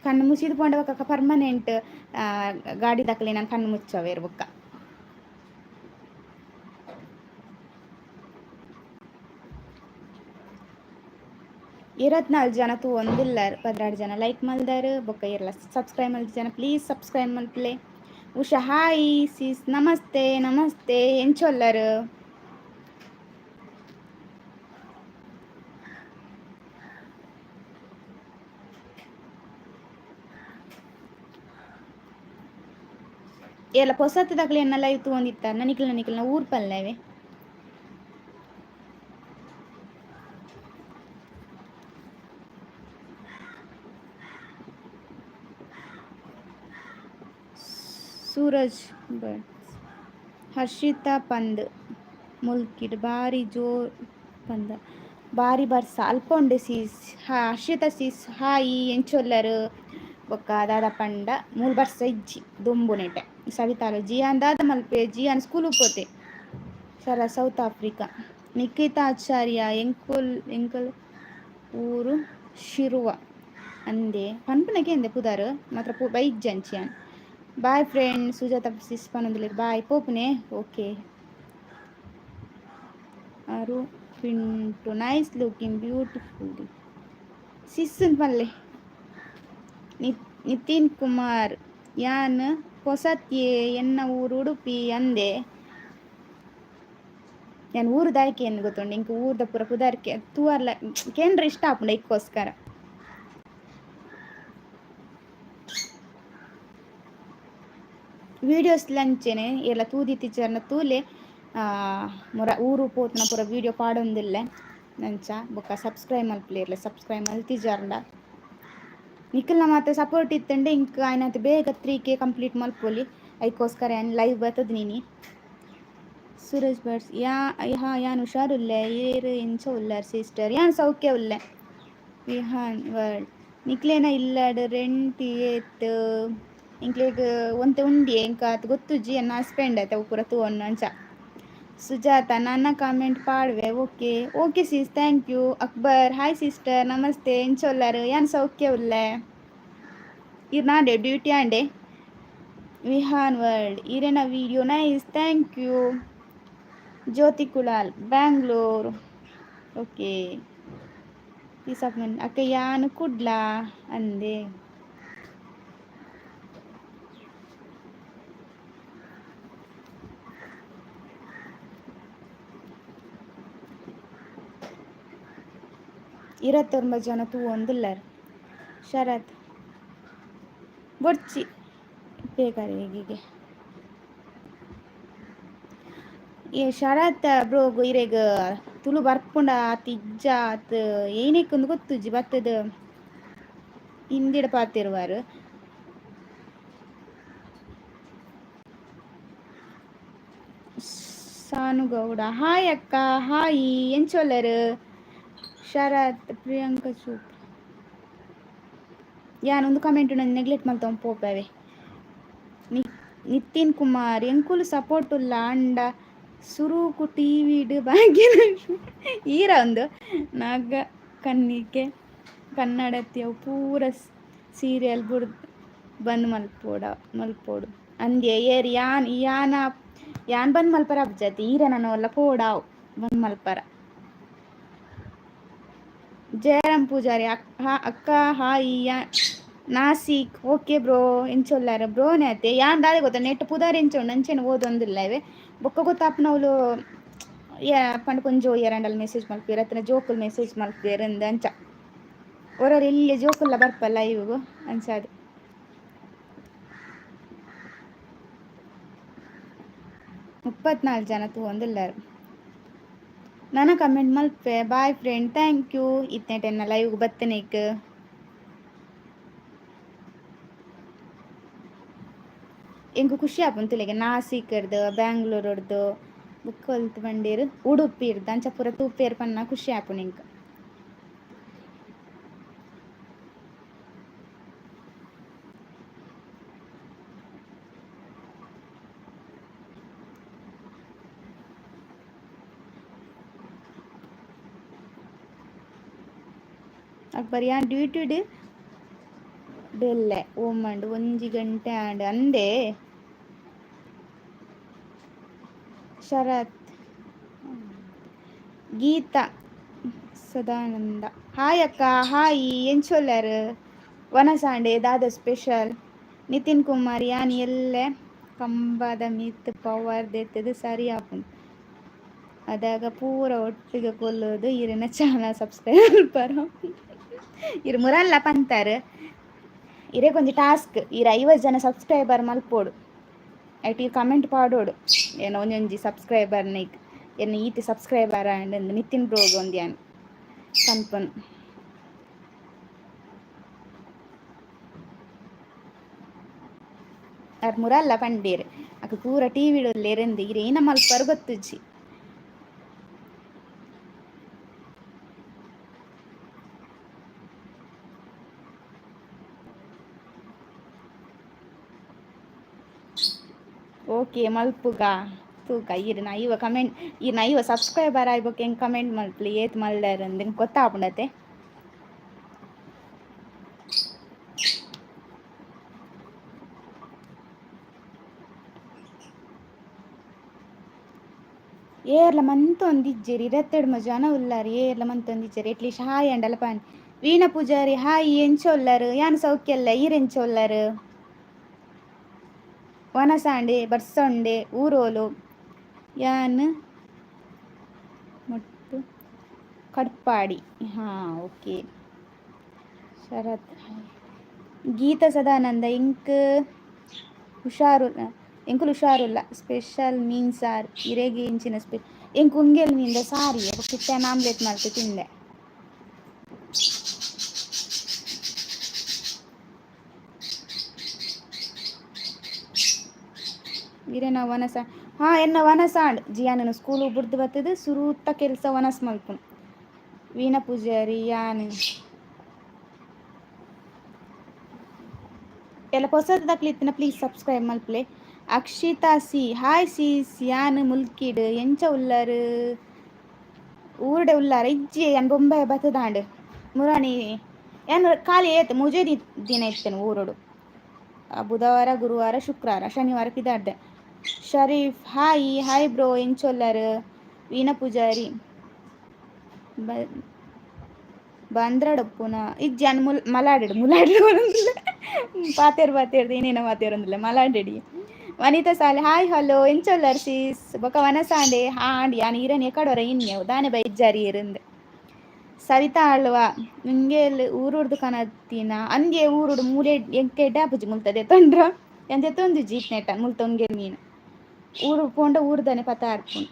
ಕಣ್ಣು ಮುಚ್ಚಿದ ಪೋಂಡ ಬೊಕ್ಕ ಪರ್ಮನೆಂಟ್ ಗಾಡಿ ದಕ್ಲೆ ನಾನು ಕಣ್ಣು ಮುಚ್ಚವೇರು ಬೊಕ್ಕ. 24 ಜನ ತೂವೊಂದುಲ್ಲೆರ್, 12 ಜನ ಲೈಕ್ ಮಲ್ದರ್, ಬೊಕ್ಕ ಇರ್ಲ ಸಬ್ಸ್ಕ್ರೈಬ್ ಮಲ್ತಿ ಜನ ಪ್ಲೀಸ್ ಸಬ್ಸ್ಕ್ರೈಬ್ ಮಲ್ಪುಲೆ. ಉಷಾ ಹಾಯ್ ಸಿಸ್, ನಮಸ್ತೆ ನಮಸ್ತೆ, ಎಂಚೊಲ್ಲರ್? ಏಲ ಪೊಸತ್ತದಕ್ಲೆ ಎನ್ನ ಲೈವ್ ತೂವೊಂದಿತ್ತ ನಿಕ್ಲ್ನ ನಿಕ್ಲ್ನ ಊರ್ ಪಲ್ಲೆವೆ. ಸೂರಜ್ ಬರ್ಡ್ಸ್ ಹರ್ಷಿತಾ ಪಂದ್ ಮುಲ್ಕಿಡ್ ಬಾರಿ ಜೋರ್ ಪಂದ ಬಾರಿ ಬರ್ಸ ಅಲ್ಪ ಉಂಡು ಸೀಸ್. ಹರ್ಷಿತಾ ಸೀಸ್ ಹಾಯ್, ಎಂಚೊಲ್ಲರ್? ಬೊಕ್ಕ ದಾದ ಪಂಡ ಮೂಲು ಬರ್ಸ ಇಜ್ಜಿ ದೊಂಬುನೆಟೆ. ಸವಿತಾಲ ಜಿಯಾನ್ ದಾದ ಮಲ್ಪೆ? ಜಿಯಾನ್ ಸ್ಕೂಲ್ ಪೋತೆ. ಸರ ಸೌತ್ ಆಫ್ರಿಕಾ. ನಿಖಿತಾ ಆಚಾರ್ಯ ಎಂಕುಲ್ ಎಂಕಲ್ ಊರು ಶಿರುವ ಅಂದೆ ಪನ್ಪುನಕ್ಕೆ ಎಂದೆ ಪುದರ್ ಮಾತ್ರ ಪೂ ಬೈಜ್ಜಂಚಿ. ಬಾಯ್ ಫ್ರೆಂಡ್ ಸುಜಾತ ಸಿಸ್ ಪನೊಂದುಲ್ಲೆರ್, ಬಾಯ್ ಪೋಪುನೆ. ಓಕೆ ಅರು Pintu nice looking beautiful sis ಪಲ್ಲೆ. ನಿತಿನ್ ಕುಮಾರ್ ಯಾನ್ ಪೊಸತ್ಯೆ, ಎನ್ನ ಊರು ಉಡುಪಿ ಅಂದೆ. ಯಾನ್ ಊರು ದಾಯಕೆ ಏನು ಗೊತ್ತುಂಡು ಇಂಕ್ ಊರ್ದ ಪೂರ ಪುದರ್ಕೆ ತೂವರ್ಲ ಕೇಂದ್ರ ಇಷ್ಟ ಆಪುಂಡು ಐಕ್ಕೋಸ್ಕರ. ವೀಡಿಯೋಸ್ ಲಂಚೆನೆ ಏರ್ಲ ತೂದಿತ್ತಿಚರ್ನ ತೂಲೆ, ಮುರ ಊರು ಪೋತ್ನ ಪೂರ ವೀಡಿಯೋ ಪಾಡೊಂದಿಲ್ಲೆ ನಂಚ. ಬೊಕ್ಕ ಸಬ್ಸ್ಕ್ರೈಬ್ ಮಲ್ಪುಲೆ ಇರ್ಲ ಸಬ್ಸ್ಕ್ರೈಬ್ ಮಲ್ತಿಜಾರ್ಂಡ. ನಿಖಲ್ನ ಮಾತ ಸಪೋರ್ಟ್ ಇತ್ತಂಡೆ ಇಂಕ್ ಆಯ್ನಾತ್ ಬೇಗ 3K complete ಮಲ್ಪೊಲಿ. ಐಕ್ಕೋಸ್ಕರ ಯಾನ್ ಲೈವ್ ಬತ್ತದ ನೀನಿ. ಸೂರಜ್ ಬರ್ಡ್ಸ್ ಯಾ ಹಾ ಯಾನ್ ಹುಷಾರುಲ್ಲೆ, ಏರ್ ಎಂಚ ಉಲ್ಲರ್ ಸಿಸ್ಟರ್? ಯಾನ್ ಸೌಖ್ಯ ಉಲ್ಲೆ. ವಿಹಾನ್ ವರ್ಲ್ಡ್ ನಿಕ್ಲೇನ ಇಲ್ಲಡ್ ರೆಂಟ್ ಏತ್? ಇಂಕ್ಲೆಗ್ ಒಂತೆ ಉಂಡಿಯೆ, ಎಂಕ್ ಆತ್ ಗೊತ್ತುಜ್ಜಿ, ಎನ್ನ ಹಸ್ಬೆಂಡ್ ಆತ ಅವು ಪೂರ ತೂವೊನ್ನು ಅಂಚ. ಸುಜಾತ ನನ್ನ ಕಾಮೆಂಟ್ ಪಾಡ್ವೆ. Okay okay sis, thank you. Akbar hi sister, ನಮಸ್ತೆ, ಎಂಚ ಉಲ್ಲರ್? ಯಾನ್ ಸೌಖ್ಯ ಉಲ್ಲೆ. ಇರ್ ನಾಂಡೆ ಡ್ಯೂಟಿ ಆಂಡೆ. ವಿಹಾನ್ ವರ್ಲ್ಡ್ ಈರೆನ video nice, thank you. Jyothi Kulal Bangalore okay. ಅಕ್ಕ ಯಾನ್ ಕುಡ್ಲ ಅಂದೆ. 29 ಜನ ತೂವೊಂದುಲ್ಲೆರ್. ಶರತ್ ಬೊಡ್ಚಿ ಬೇಕಾರಿಗೆ. ಏ ಶರತ್ ಬ್ರೋಗು ಇರೆಗ್ ತುಳು ಬರ್ಪುಂಡ ಆತ್ ಇಜ್ಜ ಆತ್ ಏನೆಕ್ ಗೊತ್ತುಜ್ಜಿ, ಬತ್ತದ ಹಿಂದಿಡ ಪಾತೆರುವಾರ್. ಸಾನುಗೌಡ ಹಾಯ್ ಅಕ್ಕ, ಹಾಯ್, ಎಂಚೊಲ್ಲರ್? ಶರತ್ ಪ್ರಿಯಾಂಕ ಚೂಪ್ ಯಾನ್ ಒಂದು ಕಮೆಂಟ್ ನೆಗ್ಲೆಕ್ಟ್ ಮಲ್ತೊಂದು ಪೋಪೆವೆ. ನಿತಿನ್ ಕುಮಾರ್ ಎಂಕುಲು ಸಪೋರ್ಟ್ ಉಲ್ಲ ಅಂಡ ಸುರುಕು ಟಿವಿಡ್ ಭಾಗ್ಯಲಕ್ಷ್ಮಿ ಈರ ಒಂದು ನಾಗ ಕನ್ನಿಕೆ ಕನ್ನಡತಿ ಅವು ಪೂರ ಸೀರಿಯಲ್ ಬುಡ್ ಬಂದ್ ಮಲ್ಪೋಡ ಮಲ್ಪೋಡು ಅಂದ್ಯೆ. ಏರ್ ಯಾನ್ ಯಾನ ಯಾನ್ ಬಂದ್ ಮಲ್ಪರ ಅಬ್ಜಾತಿ ಈರ ನನ್ನ ಪೋಡಾವ್ ಬಂದ್ ಮಲ್ಪರ. ಜಯರಾಮ್ ಪೂಜಾರಿ ಅಕ್ಕ ಹಾಯ್, ನಾಸಿಕ್ ಓಕೆ ಬ್ರೋ, ಎಂಚೊಲ್ಲಾರ ಬ್ರೋನೆ ಅತ್ತೆ? ಯಾನ್ ದಾದೆ ಗೊತ್ತ ನೆಟ್ ಪುದಾರ್ ಎಂಚ ಉಂಡು ಅಂಚೆನೆ ಓದೊಂದುಲ್ಲ ಇವೆ. ಬೊಕ್ಕ ಗೊತ್ತಾಪುನವ್ಲು ಪಂಡ ಕೊಂಜೋ ಏರಂಡಲ್ ಮೆಸೇಜ್ ಮಲ್ಪುವೆರ್ ಅತ್ತಂಡ ಜೋಕುಲು ಮೆಸೇಜ್ ಮಲ್ಪುವೆರ್ ಅಂದ್ ಅಂಚ. ಒರೊರ ಎಲ್ಯ ಜೋಕುಲ್ಲ ಬರ್ಪಲ್ಲ ಇವು ಅಂಚಾದ್. 34 ಜನ ತೂವೊಂದುಲ್ಲೆರ್. ನನ ಕಮೆಂಟ್ ಮಲ್ಪೆ. ಬಾಯ್ ಫ್ರೆಂಡ್, thank you ಇತ್ನೆಟ್ ಎನ್ನ ಲೈವ್ ಬತ್ತನೇಕ್. ಎಂಕ್ ಖುಷಿ ಆಪುಂಡು ತುಲೆಗೆ ನಾಸಿಕ್ ಬ್ಯಾಂಗ್ಳೂರ್ಡ್ದು ಬೊಕ್ಕ ಒಲ್ತ್ ಪಂಡೆರ್ ಉಡುಪಿರ್ದ್ ಅಂಚ ಪೂರ ತೂಪೆರ್ ಪನ್ನ ಖುಷಿ ಆಪುಂಡು ಎಂಕ್. ಅಕ್ಬರ್ ಯಾನ್ ಡ್ಯೂಟಿಡ್ ಡೆಲ್ಲೆ ಓಮಂಡ್ ಒಂಜಿ ಗಂಟೆ ಆಂಡ್ ಅಂದೆ. ಶರತ್ ಗೀತಾ ಸದಾನಂದ ಹಾಯ್ ಅಕ್ಕ, ಹಾಯ್. ಎಂಚೊಲ್ಲಾರು? ವನಸಾಂಡೆ ದಾದ ಸ್ಪೆಷಲ್? ನಿತಿನ್ ಕುಮಾರ್, ಯಾನ್ ಎಲ್ಲೆ ಕಂಬದ ಮಿತ್ತ್ ಪವರ್ ದೆತ್ತುದು ಸರಿ ಆಪುಂಡು. ಅದಾಗ ಪೂರ ಒಟ್ಟಿಗೆ ಕೊಲ್ಲೋದು ಇರೆನ ಚಾನಲ್ ಸಬ್ಸ್ಕ್ರೈಬ್ ಮಲ್ಪರ. ಇರು ಮುರಲ್ಲ ಪಂತಾರು. ಇರೆಗೊಂಜಿ ಟಾಸ್ಕ್, ಇರ 50 ಜನ ಸಬ್ಸ್ಕ್ರೈಬರ್ ಮಲ್ಪೋಡು. ಐಟ್ ಈ ಕಮೆಂಟ್ ಪಾಡೋಡು ಏನೋ ಒಂಜೊಂಜಿ ಸಬ್ಸ್ಕ್ರೈಬರ್ ನೈಕ್ ಎನ್ನ ಈತಿ ಸಬ್ಸ್ಕ್ರೈಬರ್ ಆಂಡ್ ನಿತಿನ್ ಬ್ರೋಗ್ ಒಂದ್ಯಾನ್ ಪನ್ಪುನು. ಅರ್ ಮುರಲ್ಲ ಪಂಡೇರು ಅಕ ಪೂರ ಟಿವಿ ಉಲ್ಲೇರೆಂದು ಇರ್ ಏನ ಮಲ್ಪರ್ ಗೊತ್ತುಜ್ಜಿ. ಓಕೆ ಮಲ್ಪುಗ ತೂಕ ಇರ್ ನಾ ಇವ ಕಮೆಂಟ್ ಇರ್ ನಾ ಇವ ಸಬ್ಸ್ಕ್ರೈಬರ್ ಆಯ್ಬೊಕ ಎಂಕ್ ಕಮೆಂಟ್ ಮಲ್ಪುಲೆ ಏತ್ ಮಲ್ದರ್ ಅಂದ್ ಎಂಕ್ ಗೊತ್ತಾಪುಂಡತೆ. ಏರ್ಲ ಮಂತೊಂದಿಜ್ಜೆರ್ ಇರತ್ತೆಡ್ಮ ಜನ ಉಲ್ಲಾರ್ ಏರ್ಲ ಮಂತೊಂದಿಜ್ಜೆರ್ at least hi ಅಂಡಲ ಪನ್. ವೀಣಾ ಪೂಜಾರಿ ಹಾಯ್, ಎಂಚ ಉಲ್ಲರ್? ಯಾನ್ ಸೌಖ್ಯ ಈರ್ ಎಂಚ ಉಲ್ಲರ್? ವನಸಾಂಡೆ ಬರ್ಸೊಂಡೆ ಊರೋಲು. ಯಾನ್ ಮೊಟ್ಟು ಕಟ್ಪಾಡಿ. ಹಾಂ ಓಕೆ. ಶರತ್ ಗೀತಾ ಸದಾನಂದ ಎಂಕ್ ಹುಷಾರು, ಎಂಕುಲು ಹುಷಾರುಲ್ಲ. ಸ್ಪೆಷಲ್ ಮೀನ್ ಸಾರ್ ಇರೆಗೆ ಇಂಚಿನ ಎಂಕ್ ಉಂಗೆಲ್ ಮೀನ್ದ ಸಾರಿ ಕಿಟ್ಟೆನ್ ಆಮ್ಲೆಟ್ ಮಲ್ತ್ ತಿಂದೆ. ಇರೆನ ವನಸ ಹಾ ಎನ್ನ ವನಸಾಂಡ್ ಜಿಯಾನನ ಸ್ಕೂಲು ಬುಡ್ದು ಬತ್ತದು ಸುರೂತ ಕೆಲಸ ವನಸ್ ಮಲ್ಪುನು. ವೀಣಾ ಪೂಜಾರಿ ಯಾನ್ ಎಲ್ಲ ಪೊಸತ್ ಪ್ಲೀಸ್ ಸಬ್ಸ್ಕ್ರೈಬ್ ಮಲ್ಪುಲೆ. ಅಕ್ಷಿತಾ C hi seize, ಯಾನ್ ಮುಲ್ಕಿಡ್ ಎಂಚ ಉಲ್ಲರ್? ಊರುಡೆ ಉಲ್ಲಾರ ಇಜ್ಜಿ ಯಾನ್ ಬೊಂಬೈ ಬತ್ತದಾಂಡ್ ಮುರಾಣಿ ಯಾನ್ ಖಾಲಿ ಏತ್ ಮೂಜೇ ದಿನ ಇತ್ತೇನೆ ಊರುಡು. ಬುಧವಾರ ಗುರುವಾರ ಶುಕ್ರವಾರ ಶನಿವಾರ ಪಿದಾಡ್ದೆ. Sharif hi, hi bro ಎಂಚೊಲ್ಲರ್? ವೀಣಾ ಪೂಜಾರಿ ಬಂದ್ರಡಪ್ಪುನ ಇಜ್ಜಿ ಯಾನ್ ಮುಲ್ ಮಲಾಡೆಡ್ ಮುಲಾಡೆಡ್ ಪಾತೆರ್ ಪಾತೆರ್ದು ಏನೇನೋ ಮಾತೇರೊಂದುಲ್ಲೆ ಮಲಾಡೆಡಿ. ವನಿತಾ ಸಾಲೆ ಹಾಯ್ ಹಲೋ ಎಂಚೊಲ್ಲರ್ ಸೀಸ್? ಬೊಕ ವನಸಾಂಡೆ ಹಾಂಡ್ ಯಾನ್ ಈರನ್ ಎಕಡೊರ ಇನ್ನೆ ದಾನೆ ಬೈಜ್ಜಾರಿ ಇರಂದ್. ಸವಿತಾ ಆಳ್ವ ನಿಂಗೆಲ್ ಊರುಡ್ದು ಕನತ್ತಿನ ಅಂದ್ಯೆ ಊರುಡು ಮೂಲೆ ಎಂಕ್ ಎಡ್ಡೆ ಆಪುಜಿ ಮುಲ್ತ ದೆತೊಂಡ್ರ ಯಾನ್ ದೆತೊಂದಿಜ್ಜಿ ಈತ್ನೇಟ ಮುಲ್ತ ಉಂಗೆಲ್ ಮೀನ್ ಊರು ಪೋಂಡ ಊರುದನೆ ಪತ ಆರ್ಪುಂಡು.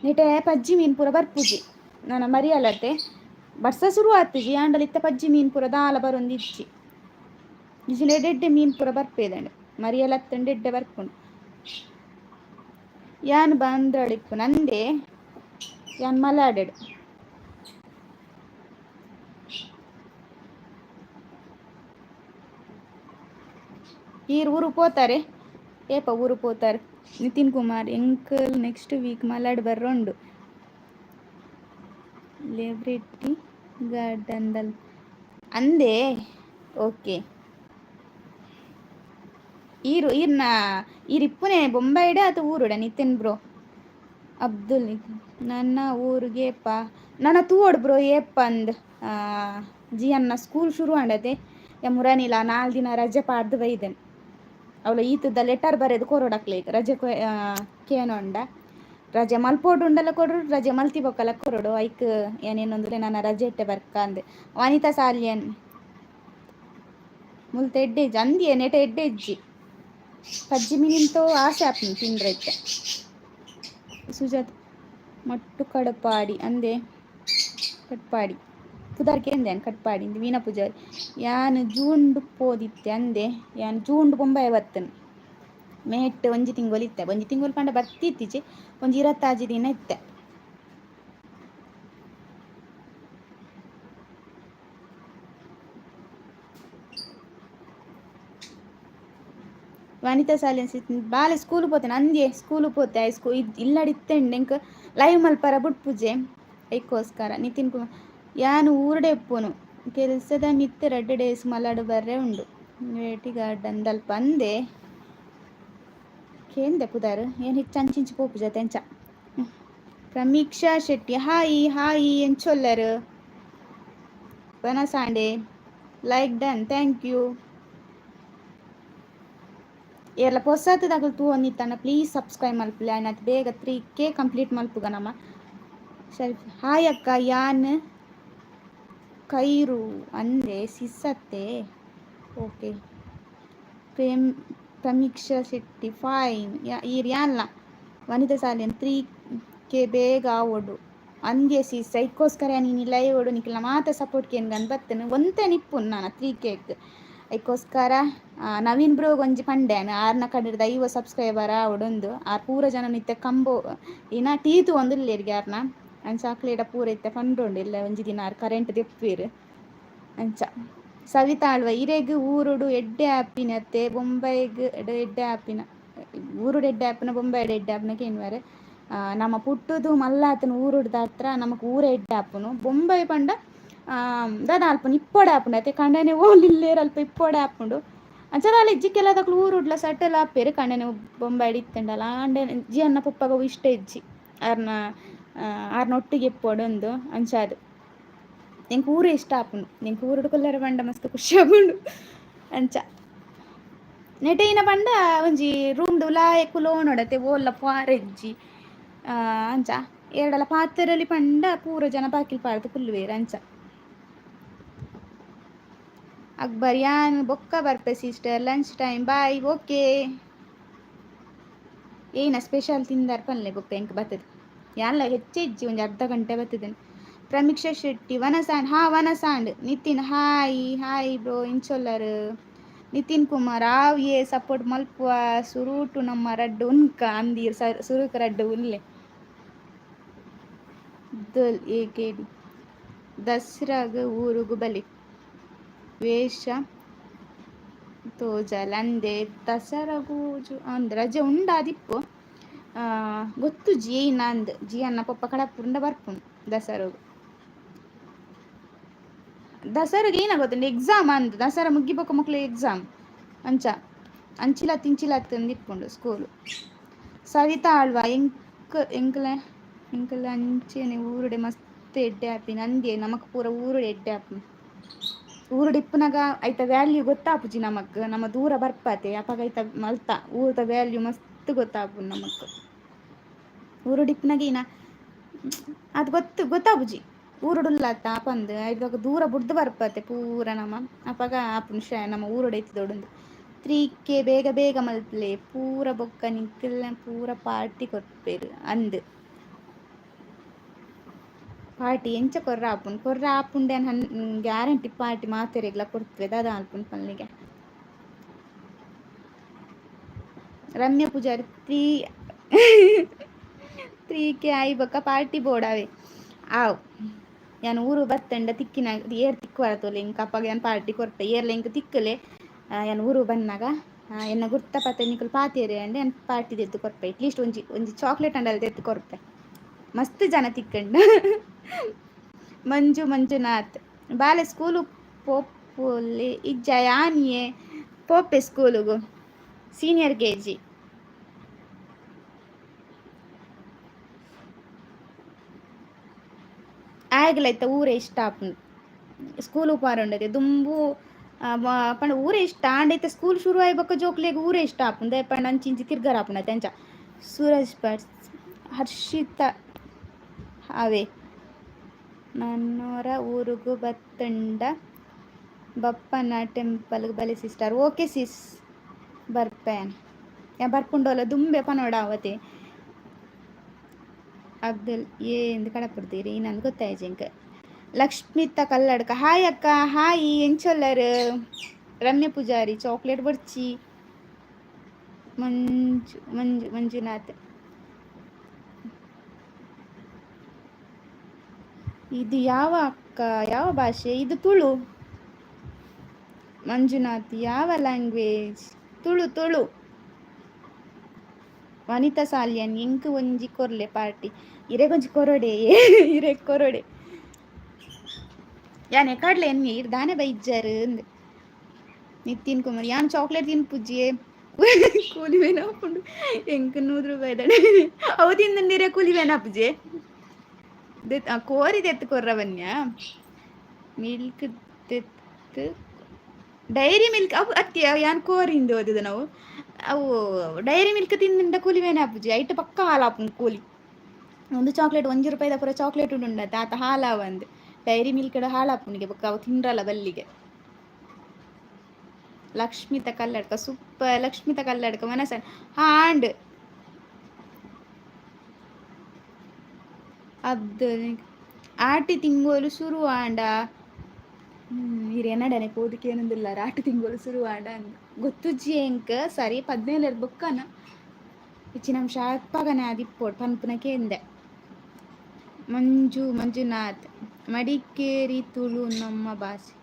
ನೆಟೆ ಪಜ್ಜಿ ಮೀನ್ ಪೂರ ಬರ್ಪುಜಿ ನನ ಮರಿಯಲತೆ ಬರ್ಸ ಶುರು ಆತುಜಿ ಆಂಡಲ ಇತ್ತೆ ಪಜ್ಜಿ ಮೀನ್ ಪೂರ ದಾಲ ಬರೊಂದಿಜ್ಜಿ. ಇಜ್ಜಿಂಡ ಎಡ್ಡೆ ಮೀನ್ ಪೂರ ಬರ್ಪೇದಂಡ್ ಮರಿಯಲತ್ತಂಡ ಎಡ್ಡೆ ಬರ್ಪುಂಡು. ಯಾನ್ ಬಂದ್ರಳಿಪ್ಪು ನಂದೇ ಯಾನ್ ಮಲಾಡೆಡ್. ಈರ್ ಊರು ಪೋತಾರೆ ಏಪ ಊರು ಪೋತಾರೆ? Nitin Kumar ಎಂಕಲ್ next week ಮಲಾಡ್ ಬರ್ರೊಂಡು. Liberty ಗಾರ್ಡನ್ದಲ್ ಅಂದೇ ಓಕೆ. ಈರು ಈರ್ನ ಈರ್ ಇಪ್ಪುನೆ ಬೊಂಬೈಡ ಅತ ಊರುಡ ನಿತಿನ್ ಬ್ರೋ? ಅಬ್ದುಲ್ ನನ್ನ ಊರಿಗೆ ಏಪ ನನ ತೂವೊಡು ಬ್ರೋ ಏಪ ಅಂದ್ ಜಿ ಅನ್ನ ಸ್ಕೂಲ್ ಶುರು ಆಂಡತೆ ಮುರಾನಿಲ 4 ದಿನ ರಜೆ ಪಾಡ್ದು ಬೈದೆನ್. ಅವಳ ಈತದ ಲೆಟರ್ ಬರೆದು ಕೊರೊಡಕ್ಲೆಗ್ ರಜೆ ಕೇನೊಂಡ ರಜೆ ಮಲ್ಪೊಡು ಉಂಡಲ ಕೊರೊಡು ರಜೆ ಮಲ್ತಿ ಬೊಕ್ಕಲ ಕೊರೊಡು ಐಕ್ ಏನೇನೊಂದುಲೆ ನನ್ನ ರಜೆ ಇಟ್ಟೆ ಬರ್ಕ ಅಂದ್. ವನಿತಾ ಸಾಲಿಯನ್ ಮುಲ್ತ ಎಡ್ಡೆಜ್ಜಿ ಅಂದಿಯೇ ನೆಟ ಎಡ್ಡೆಜ್ಜಿ ಪಜ್ಜಿ ಮೀನಿಂತೋ ಆಸೆ ಆಪುಂಡು ತಿಂಡ್ರೆ ಇತ್ತೆ. ಸುಜಾತ್ ಮಟ್ಟು ಕಡಪಾಡಿ ಅಂದೆ ಕಟ್ಪಾಡಿ ಪುದರ್ ಕೇಂದೆ ಕಟ್ಪಾಡಿ ಇಂದು ವೀಣಾ ಪೂಜಾರಿ ಯಾನ್ ಜೂನ್ಡ್ ಪೋದಿತ್ತೆ ಅಂದೆ ಯಾನ್ ಜೂನ್ಡ್ ಬೊಂಬಾಯಿ ಬತ್ತನ್ ಮೇಟ್ ಒಂಜಿ ತಿಂಗೊಲು ಇತ್ತೆ ಒಂಜಿ ತಿಂಗೊಲು ಪಂಡ ಬತ್ತಿತ್ತೀಚಿ ಒಂಜಿ 25 ದಿನ ಇತ್ತೆ. ವನಿತಾ ಸಾಲಿಯನ್ ಬಾಲೆ ಸ್ಕೂಲ್ ಪೋತೇನೆ ಅಂದ್ಯೆ ಸ್ಕೂಲ್ ಪೋತೆ I ಸ್ಕೂ ಇಲ್ಲಡಿತ್ತೆಂಡ್ ಎಂಕ್ ಲೈವ್ ಮಲ್ಪರ ಬುಡ್ಪುಜೆ ಐಕೋಸ್ಕರ. ನಿತಿನ್ ಕುಮಾರ್ ಯಾನ್ ಊರುಡೆ ಇಪ್ಪುನು ಕೆಲಸದ ಮಿತ್ತ್ 2 ಡೇಸ್ ಮಲಾಡ್ ಬರ್ರೆ ಉಂಡು. ವೇಟಿ ಗಾರ್ಡನ್ ದಲ್ಪ ಅಂದೆ ಕೇಂದೆ ಪುದರ್ ಏನ್ ಹೆಚ್ಚು ಅಂಚಿಂಚಿ ಪೋಪುಜ ತೆಂಚ. Pramiksha Shetty hi hi ಎಂಚೊಲ್ಲರು ವನಸಾಂಡೆ like done thank you. ಏರ್ಲ ಪೊಸತದಕುಲು ತೂವೊಂದಿತ್ತಂಡ ಪ್ಲೀಸ್ ಸಬ್ಸ್ಕ್ರೈಬ್ ಮಲ್ಪುಲೆ ಆಯ್ನಾತ್ ಬೇಗ 3K complete ಮಲ್ಪುಗ ನಮ. ಶರೀಫ್ ಹಾಯ್ ಅಕ್ಕ ಯಾನ್ ಕೈರು ಅಂದೆ ಸಿಸ್ಸತ್ತೆ. ಓಕೆ ಪ್ರೇಮ್ ಪ್ರಮೀಕ್ಷಾ ಶೆಟ್ಟಿ ಫೈನ್ ಈರ್ ಯಾನ್ಲ ವನಿತಾ ಸಾಲಿಯನ್ 3K ಬೇಗ ಆವೊಡು ಅಂದ್ಯೆ ಸಿಸ್ ಐಕ್ಕೋಸ್ಕರ ನೀನು ಲೈವ್ ಓಡು ನಿಕ್ಲ ಮಾತ ಸಪೋರ್ಟ್ ಕೇನ್ಗನ್ ಬತ್ತನು ಒಂತೆ ನಿಪ್ಪುನ್ ನಾನ 3Kಕ್ ಐಕ್ಕೋಸ್ಕರ ನವೀನ್ ಬ್ರೋಗ್ ಒಂಜಿ ಪಂಡ್ಯಾನ್ ಆರ್ನ ಕಡೆರ್ದ್ 50 ಸಬ್ಸ್ಕ್ರೈಬರ್ ಆವೊಡೊಂದು ಆರ್ ಪೂರ ಜನ ಇತ್ತೆ ಕಂಬೋ ಇನ ಟೀ ತೂವೊಂದುಲ್ಲೆರ್ಗೆ ಆರ್ನ ಅಂಚ ಅಕ್ಲೆಡ ಪೂರ ಇತ್ತೆ ಪಂಡೊಂಡು ಇಲ್ಲ ಒಂಜಿ ದಿನ ಆರ್ ಕರೆಂಟ್ ದೆಪ್ಪುವೆರ್ ಅಂಚ. ಸವಿತಾ ಆಳ್ವ ಇರೆಗ್ ಊರುಡು ಎಡ್ಡೆ ಆಪಿನತ್ತೆ ಬೊಂಬೈಗ್ ಎಡ್ಡೆ ಆಪಿನ ಊರುಡು ಎಡ್ಡೆ ಆಪಿನ ಬೊಂಬೈಡ್ ಎಡ್ಡೆ ಆಪಿನ ಕೇನ್ವೆರ್. ನಮ ಪುಟ್ಟುದು ಮಲ್ಲಾತನ ಊರುಡ್ದಾತ್ರ ನಮಕ್ ಊರೇ ಎಡ್ಡೆ ಆಪುನು ಬೊಂಬೈ ಪಂಡ ದಾದ ಅಲ್ಪ ಇಪ್ಪೊಡೆ ಆಪುಂಡು ಅತ್ತೆ ಕಂಡನೆ ಓಲು ಇಲ್ಲೇರ್ ಅಲ್ಪ ಇಪ್ಪೊಡೆ ಆಪುಂಡು ಅಂಚ ದಾಲ ಇಜ್ಜಿ ಕೆಲದಕ್ಲು ಊರುಡ್ಲ ಸೆಟಲ್ ಆಪೆರ್ ಕಂಡನೆ ಬೊಂಬೈಡ್ ಇತ್ತುಂಡಲ ಆಂಡ ಜಿ ಅನ್ನ ಪೊಪ್ಪಗ ಅವು ಇಷ್ಟ ಇಜ್ಜಿ ಆರ್ನ ಆರ್ನ ಒಟ್ಟಿಗೆ ಇಪ್ಪೊಡುಂದು ಅಂಚಾದ್ ಎಂಕ್ ಊರೇ ಇಷ್ಟ ಆಪುಂಡು ಎಂಕ್ ಊರುಡು ಕುಲ್ಲೆರೆ ಪಂಡ ಮಸ್ತ್ ಖುಷಿ ಆಪುಂಡು ಅಂಚ. ನೆಟೆಯಿನ ಪಂಡ ಒಂಜಿ ರೂಮ್ಡ್ ಉಲಾಯಿ ಕುಲೋನೊಡತೆ ಓಲ್ಲ ಪೋರೆ ಇಜ್ಜಿ ಅಂಚ ಏರ್ಡಲ ಪಾತೆರೊಲಿ ಪಂಡ ಪೂರ ಜನ ಬಾಕಿಲ್ ಪಾಡ್ದ್ ಕುಲ್ಲುವೆರ್ ಅಂಚ. ಅಕ್ಬರ್ ಯಾನ್ ಬೊಕ್ಕ ಬರ್ಪೆ sister lunch time bye okay. ಏನ ಸ್ಪೆಷಲ್ ತಿಂದರ್ ಪನ್ಲೆ ಬೊಕ್ಕ ಎಂಕ್ ಬತ್ತುದು ಯಾನ್ಲ ಹೆಚ್ಚ ಇಜ್ಜಿ ಒಂಜಿ ಅರ್ಧ ಗಂಟೆ ಬತ್ತುದೆನ್. ಪ್ರಮೀಕ್ಷಾ ಶೆಟ್ಟಿ ವನಸಾಂಡ್ ಹಾ ವನಸಾಂಡ್ ನಿತಿನ್ ಹಾಯ್ ಹಾಯ್ ಬ್ರೋ ಇಂಚೊಲ್ಲರ್ ನಿತಿನ್ ಕುಮಾರ್ ಆವ್ ಯೇ ಸಪೋರ್ಟ್ ಮಲ್ಪುವ ಸುರೂಟು ನಮ್ಮ ರಡ್ಡ್ ಉನ್ಕ ಅಂದೀರ್ ಸುರುಕು ರಡ್ಡ್ ಉಲ್ಲೆ ಅಬ್ದುಲ್ ಎ ಕೆ ಡಿ ದಸರಾಗ್ ಊರುಗು ಬಲೆ ವೇಷ ತೋಜಾಲ ಅಂದೆ ದಸರಾಗು ಅಂದ್ ರಜೆ ಉಂಡಾದಿಪ್ಪು ಗೊತ್ತುಜ್ಜಿ ಏಯ್ನ ಅಂದ್ ಜಿ ಅನ್ನ ಪೊಪ್ಪ ಕಡಪುಂಡ ಬರ್ಪುಂಡು ದಸರಾಗು. ದಸರಾಗ್ ಏನ ಗೊತ್ತುಂಡು ಎಕ್ಸಾಮ್ ಅಂದ್ ದಸರಾ ಮುಗ್ಗಿ ಬೊಕ್ಕ ಮೊಕ್ಲೆ ಎಕ್ಸಾಮ್ ಅಂಚ ಅಂಚಿಲತ್ತ್ ಇಂಚಿಲತ್ತ್ ಅಂದ್ ಇಪ್ಪುಂಡು ಸ್ಕೂಲು. ಸವಿತಾ ಆಳ್ವ ಎಂಕ್ ಎಂಕ್ಲ ಎಂಕಲ ಅಂಚೆನೆ ಊರುಡೆ ಮಸ್ತ್ ಎಡ್ಡೆ ಆಪಿನ ಅಂದ್ಯೆ ನಮಕ್ ಪೂರ ಊರುಡೆ ಎಡ್ಡೆ ಆಪುಂಡು. ಊರುಡು ಇಪ್ಪುನಗ ಐತ ವ್ಯಾಲ್ಯೂ ಗೊತ್ತಾಪುಜಿ ನಮಕ್ ನಮ ದೂರ ಬರ್ಪತೆ ಅಪಗ ಐತ ಮಲ್ತ ಊರುದ ವ್ಯಾಲ್ಯೂ ಮಸ್ತ್ ಗೊತ್ತಾಪುಂಡು ನಮಕ್. ಊರುಡು ಇಪ್ಪುನಗ ಇನ ಅದು ಗೊತ್ತು ಗೊತ್ತಾಪುಜಿ ಊರುಡುಲ್ಲತ್ತ ಪಂದ್ ಐತ ದೂರ ಬುಡ್ದು ಬರ್ಪತೆ ಪೂರ ನಮ ಅಪಗ ಆಪುಂಡು ಶ್ಯೆ ನಮ ಊರುಡೆ ಇತ್ತುದೊಡುಂದು. 3K ಬೇಗ ಬೇಗ ಮಲ್ಪುಲೆ ಪೂರ ಬೊಕ್ಕ ನಿಕಲ್ನ ಪೂರ ಪಾರ್ಟಿ ಕೊರ್ಪೆರ್ ಅಂದ್. ಪಾರ್ಟಿ ಎಂಚ ಕೊರ್ರ ಆಪುಂಡು ಕೊರ್ರ ಆಪುಂಡೆ ಗ್ಯಾರಂಟಿ ಪಾರ್ಟಿ ಮಾತೆರೆಗ್ಲ ಕೊರ್ಪೆ ದಾದ ಮಲ್ಪುಂಡು ಪನ್ಲಿಗೆ. ರಮ್ಯ ಪೂಜಾರಿ 3K ಆಯಿ ಬೊಕ್ಕ ಪಾರ್ಟಿ ಬೋಡಾವೆ ಆವ್ ಯಾನ್ ಊರು ಬತ್ತಂಡ ತಿಕ್ಕಿನ ಏರ್ ತಿಕ್ಕುವರ ತೋಲೆ ಎಂಕ್ ಅಪಗ ಯಾನ್ ಪಾರ್ಟಿ ಕೊರ್ಪೆ ಏರ್ಲ ಎಂಕ್ ತಿಕ್ಕಲೆ ಯಾನ್ ಊರು ಬನ್ನಗ ಎನ್ನ ಗುರ್ತ ಪತ್ತ ನಿಕುಲು ಪಾತೆರೆ ಅಂಡ ಯಾನ್ ಪಾರ್ಟಿ ದೆತ್ತ್ ಕೊರ್ಪೆ ಅಟ್ಲೀಸ್ಟ್ ಒಂಜಿ ಒಂಜಿ ಚಾಕ್ಲೇಟ್ ಅಂಡಲ ದೆತ್ತ್ ಕೊರ್ಪೆ ಮಸ್ತ್ ಜನ ತಿಕ್ಕಂಡ. ಮಂಜು ಮಂಜುನಾಥ್ ಬಾಲೆ ಸ್ಕೂಲು ಪೋಪುಲೆ ಇಜ್ಜ ಯಾನಿಯೇ ಪೋಪೆ ಸ್ಕೂಲುಗು ಸೀನಿಯರ್ ಕೆಜಿ. ಆಯಗ್ಲ ಇತ್ತ ಊರೇ ಇಷ್ಟ ಆಪುಂಡು ಸ್ಕೂಲು ಪಾರುಂಡತೆ ದುಂಬು ಪಂಡ ಊರೇ ಇಷ್ಟ ಆಂಡ ಇತ್ತೆ ಸ್ಕೂಲ್ ಶುರು ಆಯಿ ಬೊಕ್ಕ ಜೋಕ್ಲೆಗ್ ಊರೇ ಇಷ್ಟ ಆಪುಂಡು ದಾಯೆ ಪಂಡ ಅಂಚಿ ಇಂಚಿ ತಿರ್ಗರ ಆಪುಂಡು ಅಂಚ. ಸೂರಜ್ ಭಟ್ ಹರ್ಷಿತಾ ಅವೇ ನನ್ನೋರ ಊರುಗು ಬತ್ತುಂಡ ಬಪ್ಪನ ಟೆಂಪಲ್ ಬಲೆ ಸಿಸ್ಟರ್ ಓಕೆ ಸಿಸ್ ಬರ್ಪೆ ಯಾನ್ ಬರ್ಪುಂಡೋಲ ದುಂಬೆ ಪನೋಡ ಅವತೆ. ಅಬ್ದುಲ್ ಎ ಇಂದ್ ಕಡಪುಡ್ದೀರ್ ಏನಂದ್ ಗೊತ್ತಾಯ್ಜಿ ಎಂಕ್. ಲಕ್ಷ್ಮಿತ ಕಲ್ಲಡ್ಕ ಹಾಯ್ ಅಕ್ಕ ಹಾಯ್ ಎಂಚೊಲ್ಲರ್ ರಮ್ಯ ಪೂಜಾರಿ ಚಾಕ್ಲೇಟ್ ಬೊರ್ಚಿ ಮಂಜು ಮಂಜು ಮಂಜುನಾಥ್ ಇದು ಯಾವ ಅಕ್ಕ ಯಾವ ಭಾಷೆ ಇದು ತುಳು. ಮಂಜುನಾಥ್ ಯಾವ ಲ್ಯಾಂಗ್ವೇಜ್ ತುಳು ತುಳು. ವನಿತಾ ಸಾಲ್ಯಾನ್ ಎಂಕ್ ಒಂಜಿ ಕೊರ್ಲೆ ಪಾರ್ಟಿ ಇರೆಗೊಂಜಿ ಕೊರೊಡೆ ಇರೆಗ್ ಕೊರೊಡೆ ಯಾನ್ ಎಕಾಡ್ಲೆ ಎನ್ನಿ ಇರ್ ದಾನೆ ಬೈಜ್ಜಾರ್ ಅಂದ್. ನಿತಿನ್ ಕುಮಾರ್ ಯಾನ್ ಚಾಕ್ಲೇಟ್ ತಿನ್ಪುಜ್ಜಿಯೇ. ಕೂಲಿ ಬೇನ ಆಪುಂಡು ಎಂಕ್ 100 ರೂಪಾಯಿ ಅವು ತಿಂದುಂಡಿರೆ ಕೂಲಿ ಬೇನ ಆಪುಜೆ. ಕೋರಿ ದೆತ್ತು ಕೊರ್ರ ಬನ್ಯ ಮಿಲ್ಕ್ ದೆತ್ತು ಡೈರಿ ಮಿಲ್ಕ್ ಅವು ಅತ್ತಿ ಯಾನ್ ಕೋರಿಂದು ಓದುದು ನಾವು. ಅವು ಡೈರಿ ಮಿಲ್ಕ್ ತಿಂದುಂಡ ಕೂಲಿ ಬೇನೆ ಆಪುಜಿ, ಐಟ್ ಪಕ್ಕ ಹಾಲಾಪುಂಡು ಕೂಲಿ. ಒಂದು ಚಾಕ್ಲೇಟ್ 1 ರೂಪಾಯಿದ ಪೂರ ಚಾಕ್ಲೇಟ್ ಉಂಡ ತಾತ ಹಾಲಾವಂದು ಡೈರಿ ಮಿಲ್ಕ್ ಹಾಳಾಪುನಿಗೆ ಬೊಕ್ಕ ಅವು ತಿಂಡ್ರಲ್ಲ ಬಲ್ಲಿಗೆ. ಲಕ್ಷ್ಮಿತ ಕಲ್ಲಡ್ಕ ಸೂಪರ್. ಲಕ್ಷ್ಮಿತ ಕಲ್ಲಡ್ಕ ಮನಸ ಹಾಂಡ್ ಅಬ್ದುಲ್ ಆಟಿ ತಿಂಗೋಲು ಶುರು ಆಂಡ. ಈರ್ ಎನ್ನಡನೆ ಪೋದುಕೆ ಏನಂದಿಲ್ಲ ಆಟಿ ತಿಂಗೋಲು ಶುರು ಆಂಡ ಗೊತ್ತುಜ್ಜಿ ಎಂಕ್. ಸರಿ 17 ಬೊಕ್ಕನ ಇಚ್ಚಿ ನಮ್ಮ ಶಾಪಗನೆ ಆದಿಪ್ಪೋಡು ಪನ್ಪುನ ಕೇಂದೆ. ಮಂಜು ಮಂಜುನಾಥ್ ಮಡಿಕೇರಿ ತುಳು ನಮ್ಮ ಭಾಷೆ.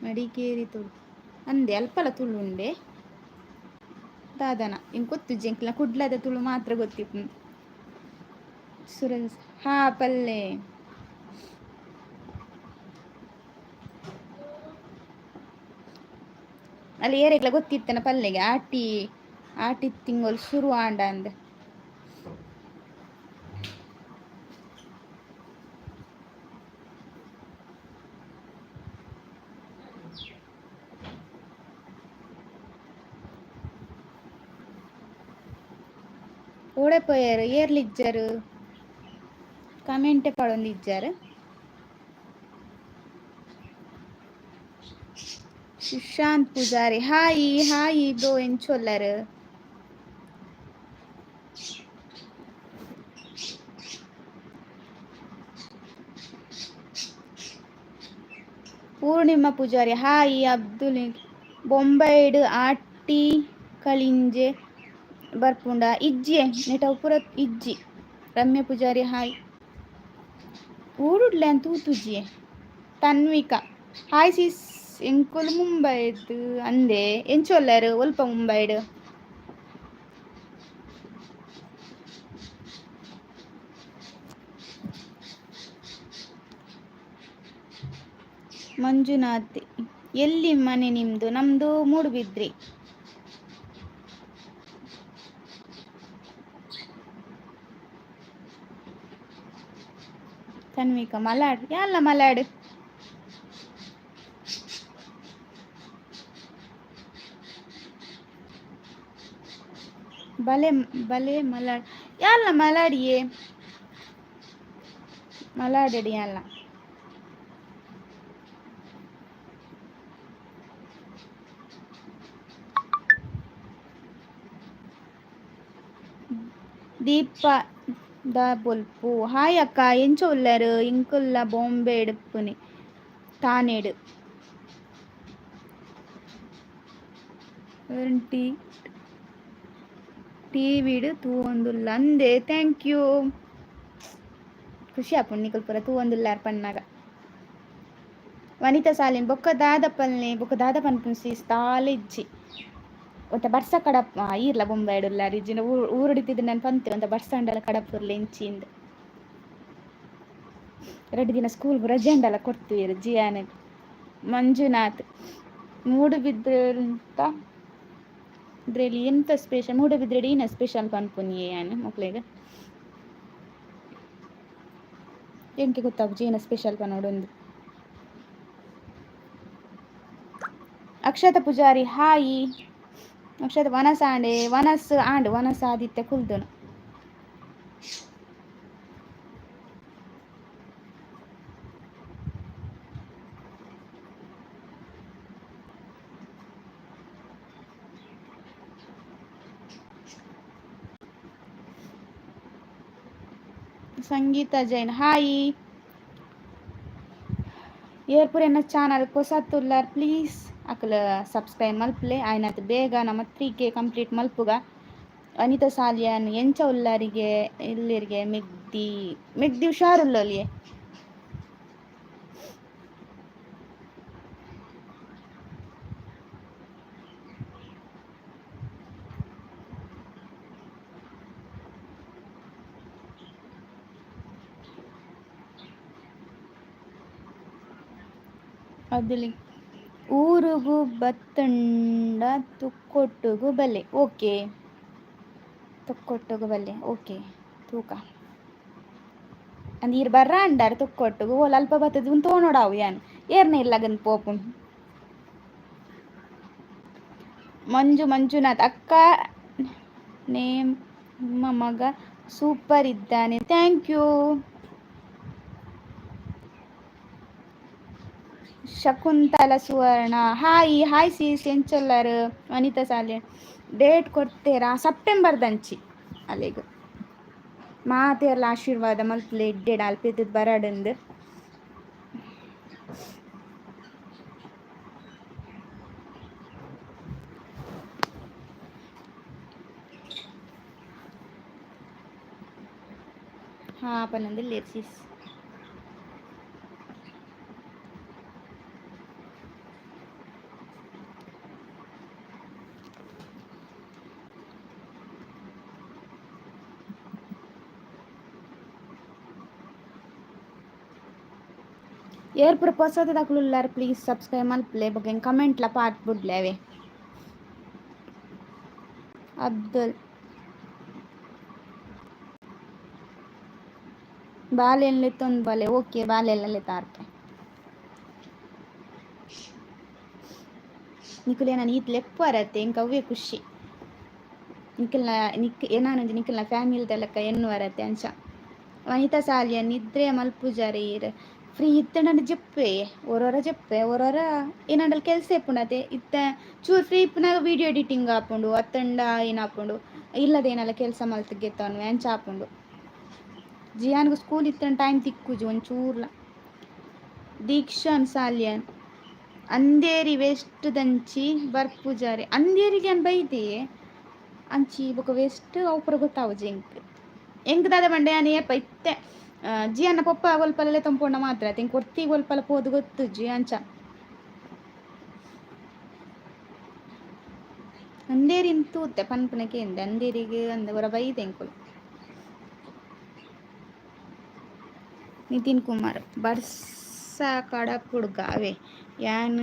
ಮಡಿಕೇರಿ ತುಳು ಅಂದೆ ಅಲ್ಪಲ ತುಳು ಉಂಡೆ ದಾದನ ಇಂಕ್ ಗೊತ್ತುಜ್ಜಿ. ಎಂಕ್ಲ ಕುಡ್ಲದ ತುಳು ಮಾತ್ರ ಗೊತ್ತಿಪ್ಪು. ಸುರೇಶ್ ಹಾ ಪಲ್ಲೆ. ಅಲ್ಲಿ ಏರೆಗ್ಲ ಗೊತ್ತಿತ್ತನ ಪಲ್ಲೆಗೆ ಆಟಿ ಆಟಿ ತಿಂಗಳು ಶುರು ಆಂಡ ಅಂದ್. ಓಡೆ ಪೋಯೆರ್ ಏರ್ಲಿಜ್ಜರು ಕಮೆಂಟೆ ಪಾಡೊಂದಿಜ್ಜಾರ್. Sushanth Poojari hi hi bro ಎಂಚೊಲ್ಲರ್. ಪೂರ್ಣಿಮಾ ಪೂಜಾರಿ ಹಾಯ್. ಅಬ್ದುಲ್ ಬೊಂಬೈಡ್ ಆಟಿ ಕಳಿಂಜೆ ಬರ್ಪುಂಡ ಇಜ್ಜಿ ನೆಟ ಪೂರ ಇಜ್ಜಿ. ರಮ್ಯ ಪೂಜಾರಿ ಹಾಯ್. ಊರುಡ್ಲೆ ತೂತುಜಿಯೆ. ತನ್ವಿಕಾ ಹಾಯ್ ಸಿಸ್ ಎಂಕುಲು ಮುಂಬೈಡ್ ಅಂದೆ ಎಂಚೊಲ್ಲಾರು ಒಲ್ಪ ಮುಂಬೈಡ್. ಮಂಜುನಾಥ್ ಎಲ್ಲಿ ಮನೆ ನಿಮ್ದು? ನಮ್ದು ಮೂಡುಬಿದ್ರಿ. ತನ್ವಿಕಾ ಮಲಾಡ್ ಯಾಲ್ಲ ಮಲಾಡ್. ಬಲೆ ಬಲೆ ಮಲಾಡ್ ಯಾಲ್ಲ ಮಲಾಡಿಯೇ ಮಲಾಡಡಿ ಅಲ್ಲ. ದೀಪ the ಬೊಲ್ಪು ಹಾಯ್ ಅಕ್ಕ ಎಂಚ ಉಲ್ಲರ್ ಇಂಕುಲ್ಲ ಬಾಂಬೆ ಇಪ್ಪುನಿ ತಾನೇಡ್ ಟಿ ಟಿವಿಡ್ ತೂವೊಂದುಲ್ಲ ಅಂದೆ thank you. ಖುಷಿ ಆಪುಂಡು ನಿಕುಲು ಪೂರ ತೂವೊಂದುಲ್ಲಾರ್ ಪನ್ನಾಗ. ವನಿತಾ ಸಾಲಿನ್ ಬೊಕ್ಕ ದಾದ ಪಲ್ನೆ ಬೊಕ್ಕ ದಾದ ಪನ್ಪುನ ಸೀಸ್ ದಾಲ ಇಜ್ಜಿ. ಒಂತೆ ಬರ್ಸ ಕಡಪ್ ಈರ್ಲ ಬೊಂಬಾಯಿಡ್ ಉಲ್ಲಾರ್ ಇಜ್ಜಿಂಡ ಊರುಡಿತ್ತಿದ್ದು ನಾನು ಪಂತೆ ಒಂತೆ ಬರ್ಸ ಆಂಡಲ ಕಡಪುರ್ಲೆ ಇಂಚಿಂದ್. 2 ದಿನ ಸ್ಕೂಲ್ ರಜೆ ಅಂಡಲ ಕೊಡ್ತೀವಿ ಜಿಯಾನ್. ಮಂಜುನಾಥ್ ಮೂಡುಬಿದ್ರೆಂತ ಇದ್ರಲ್ಲಿ ಎಂತ ಸ್ಪೆಷಲ್? ಮೂಡುಬಿದ್ರೆಡ್ ಏನ ಸ್ಪೆಷಲ್ ಪನ್ಪುನಿಯೆ ಯಾನ್ ಮೊಕ್ಲೆಗ್ ಎಂಕೆ ಗೊತ್ತಾಪುಜಿ ಏನ ಸ್ಪೆಷಲ್ ಪನೊಡೊಂದು. ಅಕ್ಷತ ಪೂಜಾರಿ ಹಾಯ್. ಅಕ್ಷತ ವನಸ ಆಂಡೆ ವನಸ್ ಆಂಡ್ ವನಸ್ ಆದಿತ್ಯ ಕುಲ್ದುನು. ಸಂಗೀತ ಜೈನ್ ಹಾಯ್. ಏರ್ಪುರ ಎನ್ನ ಚಾನಲ್ ಪೊಸತ್ತುಲ್ಲಾರ್ ಪ್ಲೀಸ್ ಅಕುಲು ಸಬ್ಸ್ಕ್ರೈಬ್ ಮಲ್ಪುಲೆ ಆಯ್ನಾತ್ ಬೇಗ ನಮ್ಮ 3K complete ಮಲ್ಪುಗ. ಅನಿತಾ ಸಾಲಿಯಾನ್ ಎಂಚ ಉಲ್ಲಾರಿಗೆ ಇಲ್ಲಿರಿಗೆ ಮೆಗ್ದಿ ಮೆಗ್ದಿ ಹುಷಾರುಲ್ಲೊಲಿಯೆ. ಅಬ್ದುಲ್ ಊರುಗು ಬತ್ತುಂಡ ತುಕ್ಕೊಟ್ಟುಗು ಬಲ್ಲೆ. ಓಕೆ, ತೊಕ್ಕೊಟ್ಟುಗು ಬಲ್ಲೆ. ಓಕೆ ತೂಕ ಅಂದ್ ಈರ್ ಬರ್ರ ಅಂಡಾರ ತುಕ್ಕೊಟ್ಟುಗು ಓಲ್ ಅಲ್ಪ ಬತ್ತದ ಉಂದು ತೋನೋಡಾವು ಯಾನ್ ಏರ್ನ ಇಲ್ಲಗನ್ ಪೋಪು. ಮಂಜು ಮಂಜುನಾಥ್ ಅಕ್ಕ ನೇಮ್ ನಿಮ್ಮ ಮಗ ಸೂಪರ್ ಇದ್ದಾನೆ. Thank you. Shakuntala Suvarna hi hi sis ಎಂಚೊಲ್ಲರ್. ವನಿತಾ ಸಾಲೆ ಡೇಟ್ ಕೊಡ್ತೇರಾ ಸೆಪ್ಟೆಂಬರ್ ದಂಚಿ ಅಲೆಗ್ ಮಾತೆರ್ಲ ಆಶೀರ್ವಾದ ಮಲ್ಪುಲೆ ಎಡ್ಡೆಡ್ ಅಲ್ಪ ಬರಡಂದು. ಹಾಂ ಪನ್ನೊಂದು ಸಿಸ್. ಏರ್ ಪೂರ ಪೊಸತದಕುಲು ಉಲ್ಲಾರ್ ಪ್ಲೀಸ್ ಸಬ್ಸ್ಕ್ರೈಬ್ ಮಲ್ಪುಲೆ ಬೊಕ ಕಮೆಂಟ್ಲ ಪಾಟ್ ಬುಡ್ಲೆ ಅವೆ. ಅಬ್ದುಲ್ ಬಾಲೆನ್ ಲೆತ್ತೊಂದು ಬಲೆ. ಓಕೆ ಬಾಲೆಲ್ಲ ಲೆತ್ತಾರ್ಪೆ. ನಿಕುಲೇನ ಈತ್ ಲೆಪ್ಪರತ್ತೆ ಎಂಕ್ ಅವ್ವೇ ಖುಷಿ. ನಿಕಲ್ನ ನಿಕ್ ಏನಾನಂಜಿ ನಿಕಲ್ನ ಫ್ಯಾಮಿಲಿದ ಲೆಕ್ಕ ಎನ್ನುವರತ್ತೆ ಅಂಚ. ವನಿತಾ ಸಾಲಿಯನ್ ನಿದ್ರೆ ಮಲ್ಪುಜಾರ್ ಈರ್. ಫ್ರೀ ಇತ್ತಂಡ ಜೆಪ್ಪೆ ಒರೊರ ಜೆಪ್ಪೆ ಒರೊರ ಏನಾಂಡಲ ಕೆಲಸ ಇಪ್ಪುಂಡತೆ ಇತ್ತೆ ಚೂರು ಫ್ರೀ ಇಪ್ಪುನಾಗ ವೀಡಿಯೋ ಎಡಿಟಿಂಗ್ ಆಪುಂಡು ಅತ್ತಂಡ ಏನಾಪುಂಡು ಇಲ್ಲದ ಏನಲ್ಲ ಕೆಲಸ ಮಲ್ತ್ ಗೆತ್ತೊನ್ವೆ ಅಂಚ ಆಪುಂಡು. ಜಿಯಾನ್ಗ್ school ಇತ್ತಂಡ time ತಿಕ್ಕುಜಿ ಒಂಚೂರ್ಲ. ದೀಕ್ಷಾನ್ Salian Andheri West ದಂಚಿ ಬರ್ಪುಜಾರೆ. ಅಂದೇರಿಗೆ ಯಾನ್ ಬೈದೆ ಅಂಚಿ ಬೊಕ ವೆಸ್ಟ್ ಅವು ಪೂರ ಗೊತ್ತಾವುಜಿ ಎಂಕ್. ಎಂಕ್ ದಾದ ಪಂಡ ಯಾನ್ ಏಪ ಇತ್ತೆ ಜಿಯನ್ನ ಪೊಪ್ಪ ಒಲ್ಪಲಲೆ ತಂಪೊಂಡ ಮಾತ್ರ ಎಂಕ್ ಒರ್ತಿ ಒಲ್ಪಲ ಪೋದು ಗೊತ್ತುಜ್ಜಿ ಅಂಚ. ಅಂದೇರಿನ್ ತೂತೆ ಪನ್ಪುನ ಕೇಂದೆ ಅಂದೇರಿಗೆ ಅಂದ್ ಒರ ಬೈದೆ ಎಂಕುಲು. ನಿತಿನ್ ಕುಮಾರ್ ಬರ್ಸ ಕಡಪುಡ್ಗ ಅವೇ ಯಾನ್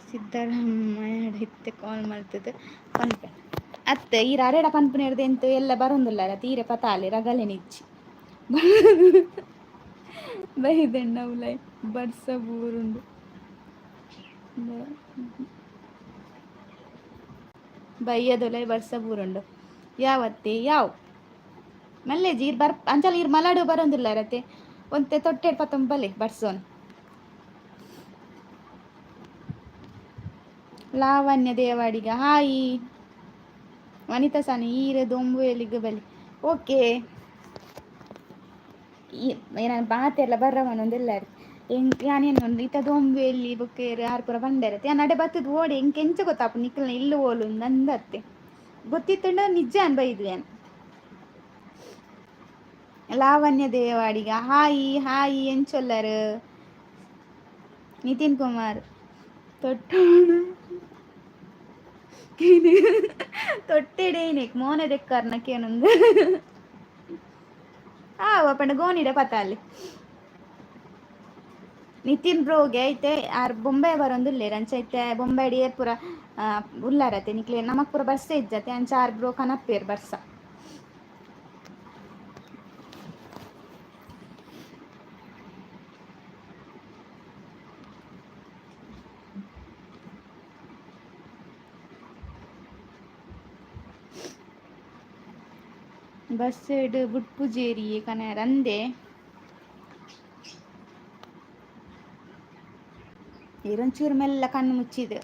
ಸಿದ್ದರಾಮಯ್ಯ ಇತ್ತೆ ಕಾಲ್ ಮಲ್ತುದು ಪನ್ಪೆ. ಅತ್ತೆ ಈರ್ ಅರೆಡ ಪನ್ಪುನೆರ್ದ್ ಎಂತ ಎಲ್ಲ ಬರೊಂದುಲ್ಲರ ತೀರೆ ಪತಾಲೆ ರಗಲೆನಿಜ್ಜಿ. ಬೈದೆಂಡ ಉಲಾಯಿ ಬರ್ಸ ಬೂರುಂಡು. ಬಯ್ಯದೊಲೈ ಬರ್ಸ ಬೂರುಂಡು. ಯಾವತ್ತೆ ಯಾವ್ ಮಲ್ಲೆಜಿ ಈರ್ ಬರ್ ಅಂಚಲ ಈರ್ ಮಲಾಡು ಬರೊಂದುಲ್ಲರತೆ ಒಂತೆ ತೊಟ್ಟೆಡ್ ಪತ್ತೊಂದು ಬಲೆ ಬರ್ಸೋನ್. ಲಾವಣ್ಯ ದೇವಾಡಿಗ ಹಾಯ್. ವನಿತಾ ಸಾನಿ ಈರ್ ದೊಂಬುವೆಲಿಗ್ ಬಲೆ. ಓಕೆ ಏನಾನ ಮಾತೆರ್ಲ ಬರ್ರವನೊಂದೆಲ್ಲಾರ್ ಎಂಕ್ ಯಾನ್ ಇತ್ತ ದೊಂಬುವೆಲ್ಲಿ ಬೊಕ್ಕ ಯಾರ್ ಪೂರ ಪಂಡೆರತ್ತೆ ಯಾನ್ ಅಡೆ ಬತ್ತುದು ಓಡೆ ಎಂಕ್ ಎಂಚ ಗೊತ್ತಾಪುಂಡು ನಿಕಲ್ನ ಇಲ್ಲ್ ಓಲು ಅಂದತ್ತೆ ಗೊತ್ತಿತ್ತುಂಡ ನಿಜ ಯಾನ್ ಬೈದು ಯಾನ್. ಲಾವಣ್ಯ ದೇವಾಡಿಗ ಹಾಯ್ ಹಾಯ್ ಎಂಚೊಲ್ಲರ್. ನಿತಿನ್ ಕುಮಾರ್ ತೊಟ್ಟೋಣ ತೊಟ್ಟೆಡೇನೆ ಮೋನೆ ದೆಕ್ಕರ್ನ ಕೇನೊಂದು ಆವ ಪಂಡ ಗೋಣಿಡ ಪತಾಲೆ. ನಿತಿನ್ ಬ್ರೋಗೆ ಐತೆ ಆರ್ ಬೊಂಬೆ ಬರೊಂದುಲ್ಲೆರ್ ಅಂಚ ಐತೆ ಬೊಂಬೆಡ್ ಏರ್ ಪೂರ ಉಲ್ಲಾರತೆ ನಿಕ್ಲೆ ನಮಕ್ ಪೂರ ಬರ್ಸ ಇಜ್ಜತೆ ಅಂಚ ಆರ್ ಬ್ರೋ ಕನಪ್ಪೇರ್ ಬರ್ಸ. ಬಸ್ಸೆಡ್ ಬುಡ್ಪುಜೇರಿ ಕನಯರ ಅಂದೆ. ಈರೊಂಚೂರು ಮೆಲ್ಲ ಕಣ್ಣು ಮುಚ್ಚಿದ್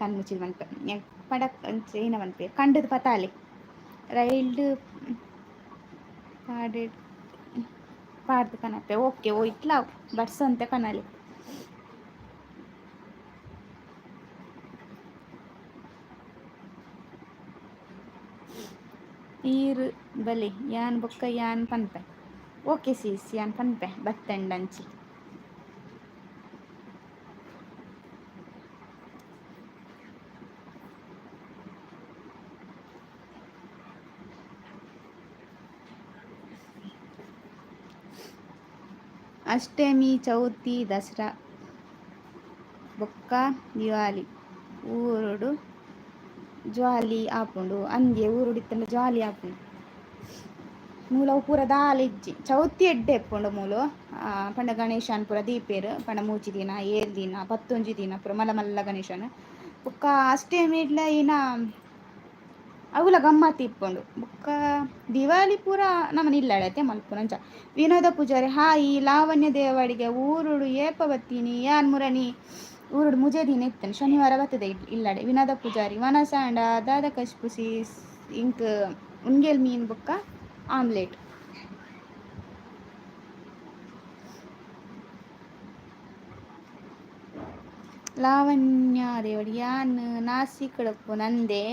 ಕಣ್ಣು ಮುಚ್ಚಿದ್ ಮನ್ಪೆ ಪಡಕ್ ಏನ ಮನ್ಪೆ ಕಂಡದ ಪತಾಲೆ ರೈಲ್ಡ್ ಪಾಡೆಡ್ ಪಾಡ್ದು ಕನಪೆ. ಓಕೆ ಓ ಇಟ್ಲ ಬರ್ಸಂತೆ ಕನಲಿ. ಈರ್ ಬಲೆ ಯಾನ್ ಬೊಕ್ಕ ಯಾನ್ ಪನ್ಪೆ. ಓಕೆ ಸೀಸ್ ಯಾನ್ ಪನ್ಪೆ ಬತ್ತೆಂಡಂಚಿ. ಅಷ್ಟಮಿ ಚೌತಿ ದಸರಾ ಬೊಕ್ಕ ದಿವಾಲಿ ಊರುಡು ಜಾಲಿ ಆಪುಂಡು ಅಂದ್ಯೆ ಊರುಡು ಇತ್ತಂಡ ಜಾಲಿ ಆಪುಂಡು. ಮೂಲ ಪೂರ ದಾಲ ಇಜ್ಜಿ. ಚೌತಿ ಎಡ್ಡೆ ಇಪ್ಪುಂಡು ಮೂಲು. ಪಂಡ ಗಣೇಶನ್ ಪೂರ ದೀಪೆರ್. ಪಂಡ 3 ದಿನ 7 ದಿನ 11 ದಿನ ಪೂರ ಮಲ್ಲ ಮಲ್ಲ ಗಣೇಶನ್. ಬೊಕ್ಕ ಅಷ್ಟೆಮಿಡ್ಲ ಇನ ಅವುಲ ಗಮ್ಮತ್ ಇಪ್ಪುಂಡು. ಬೊಕ್ಕ ದಿವಾಲಿ ಪೂರ ನಮನ ಇಲ್ಲಡತೆ ಮಲ್ಪುನ ಅಂಚ. ವಿನೋದ ಪೂಜಾರಿ ಹಾಯ್. ಲಾವಣ್ಯ ದೇವಾಡಿಗೆ ಊರುಡು ಏಪ ಬತ್ತೀನಿ ಯಾನ್ ಮುರಣಿ ಊರುಡು ಮುಜೆ ದಿನ ಇತ್ತೇನೆ ಶನಿವಾರ ಬತ್ತದೆ ಇಲ್ಲಡೆ. ವಿನೋದ ಪೂಜಾರಿ ವನಸಾಂಡ ದಾದ ಕಶ್ಪುಸಿ ಇಂಕ್ ಉನ್ಗೆಲ್ ಮೀನ್ ಬೊಕ್ಕ ಆಮ್ಲೆಟ್. ಲಾವಣ್ಯ ದೇವಡಿ ಯಾನ್ ನಾಸಿಕಡಪ್ಪು ನಂದೆ.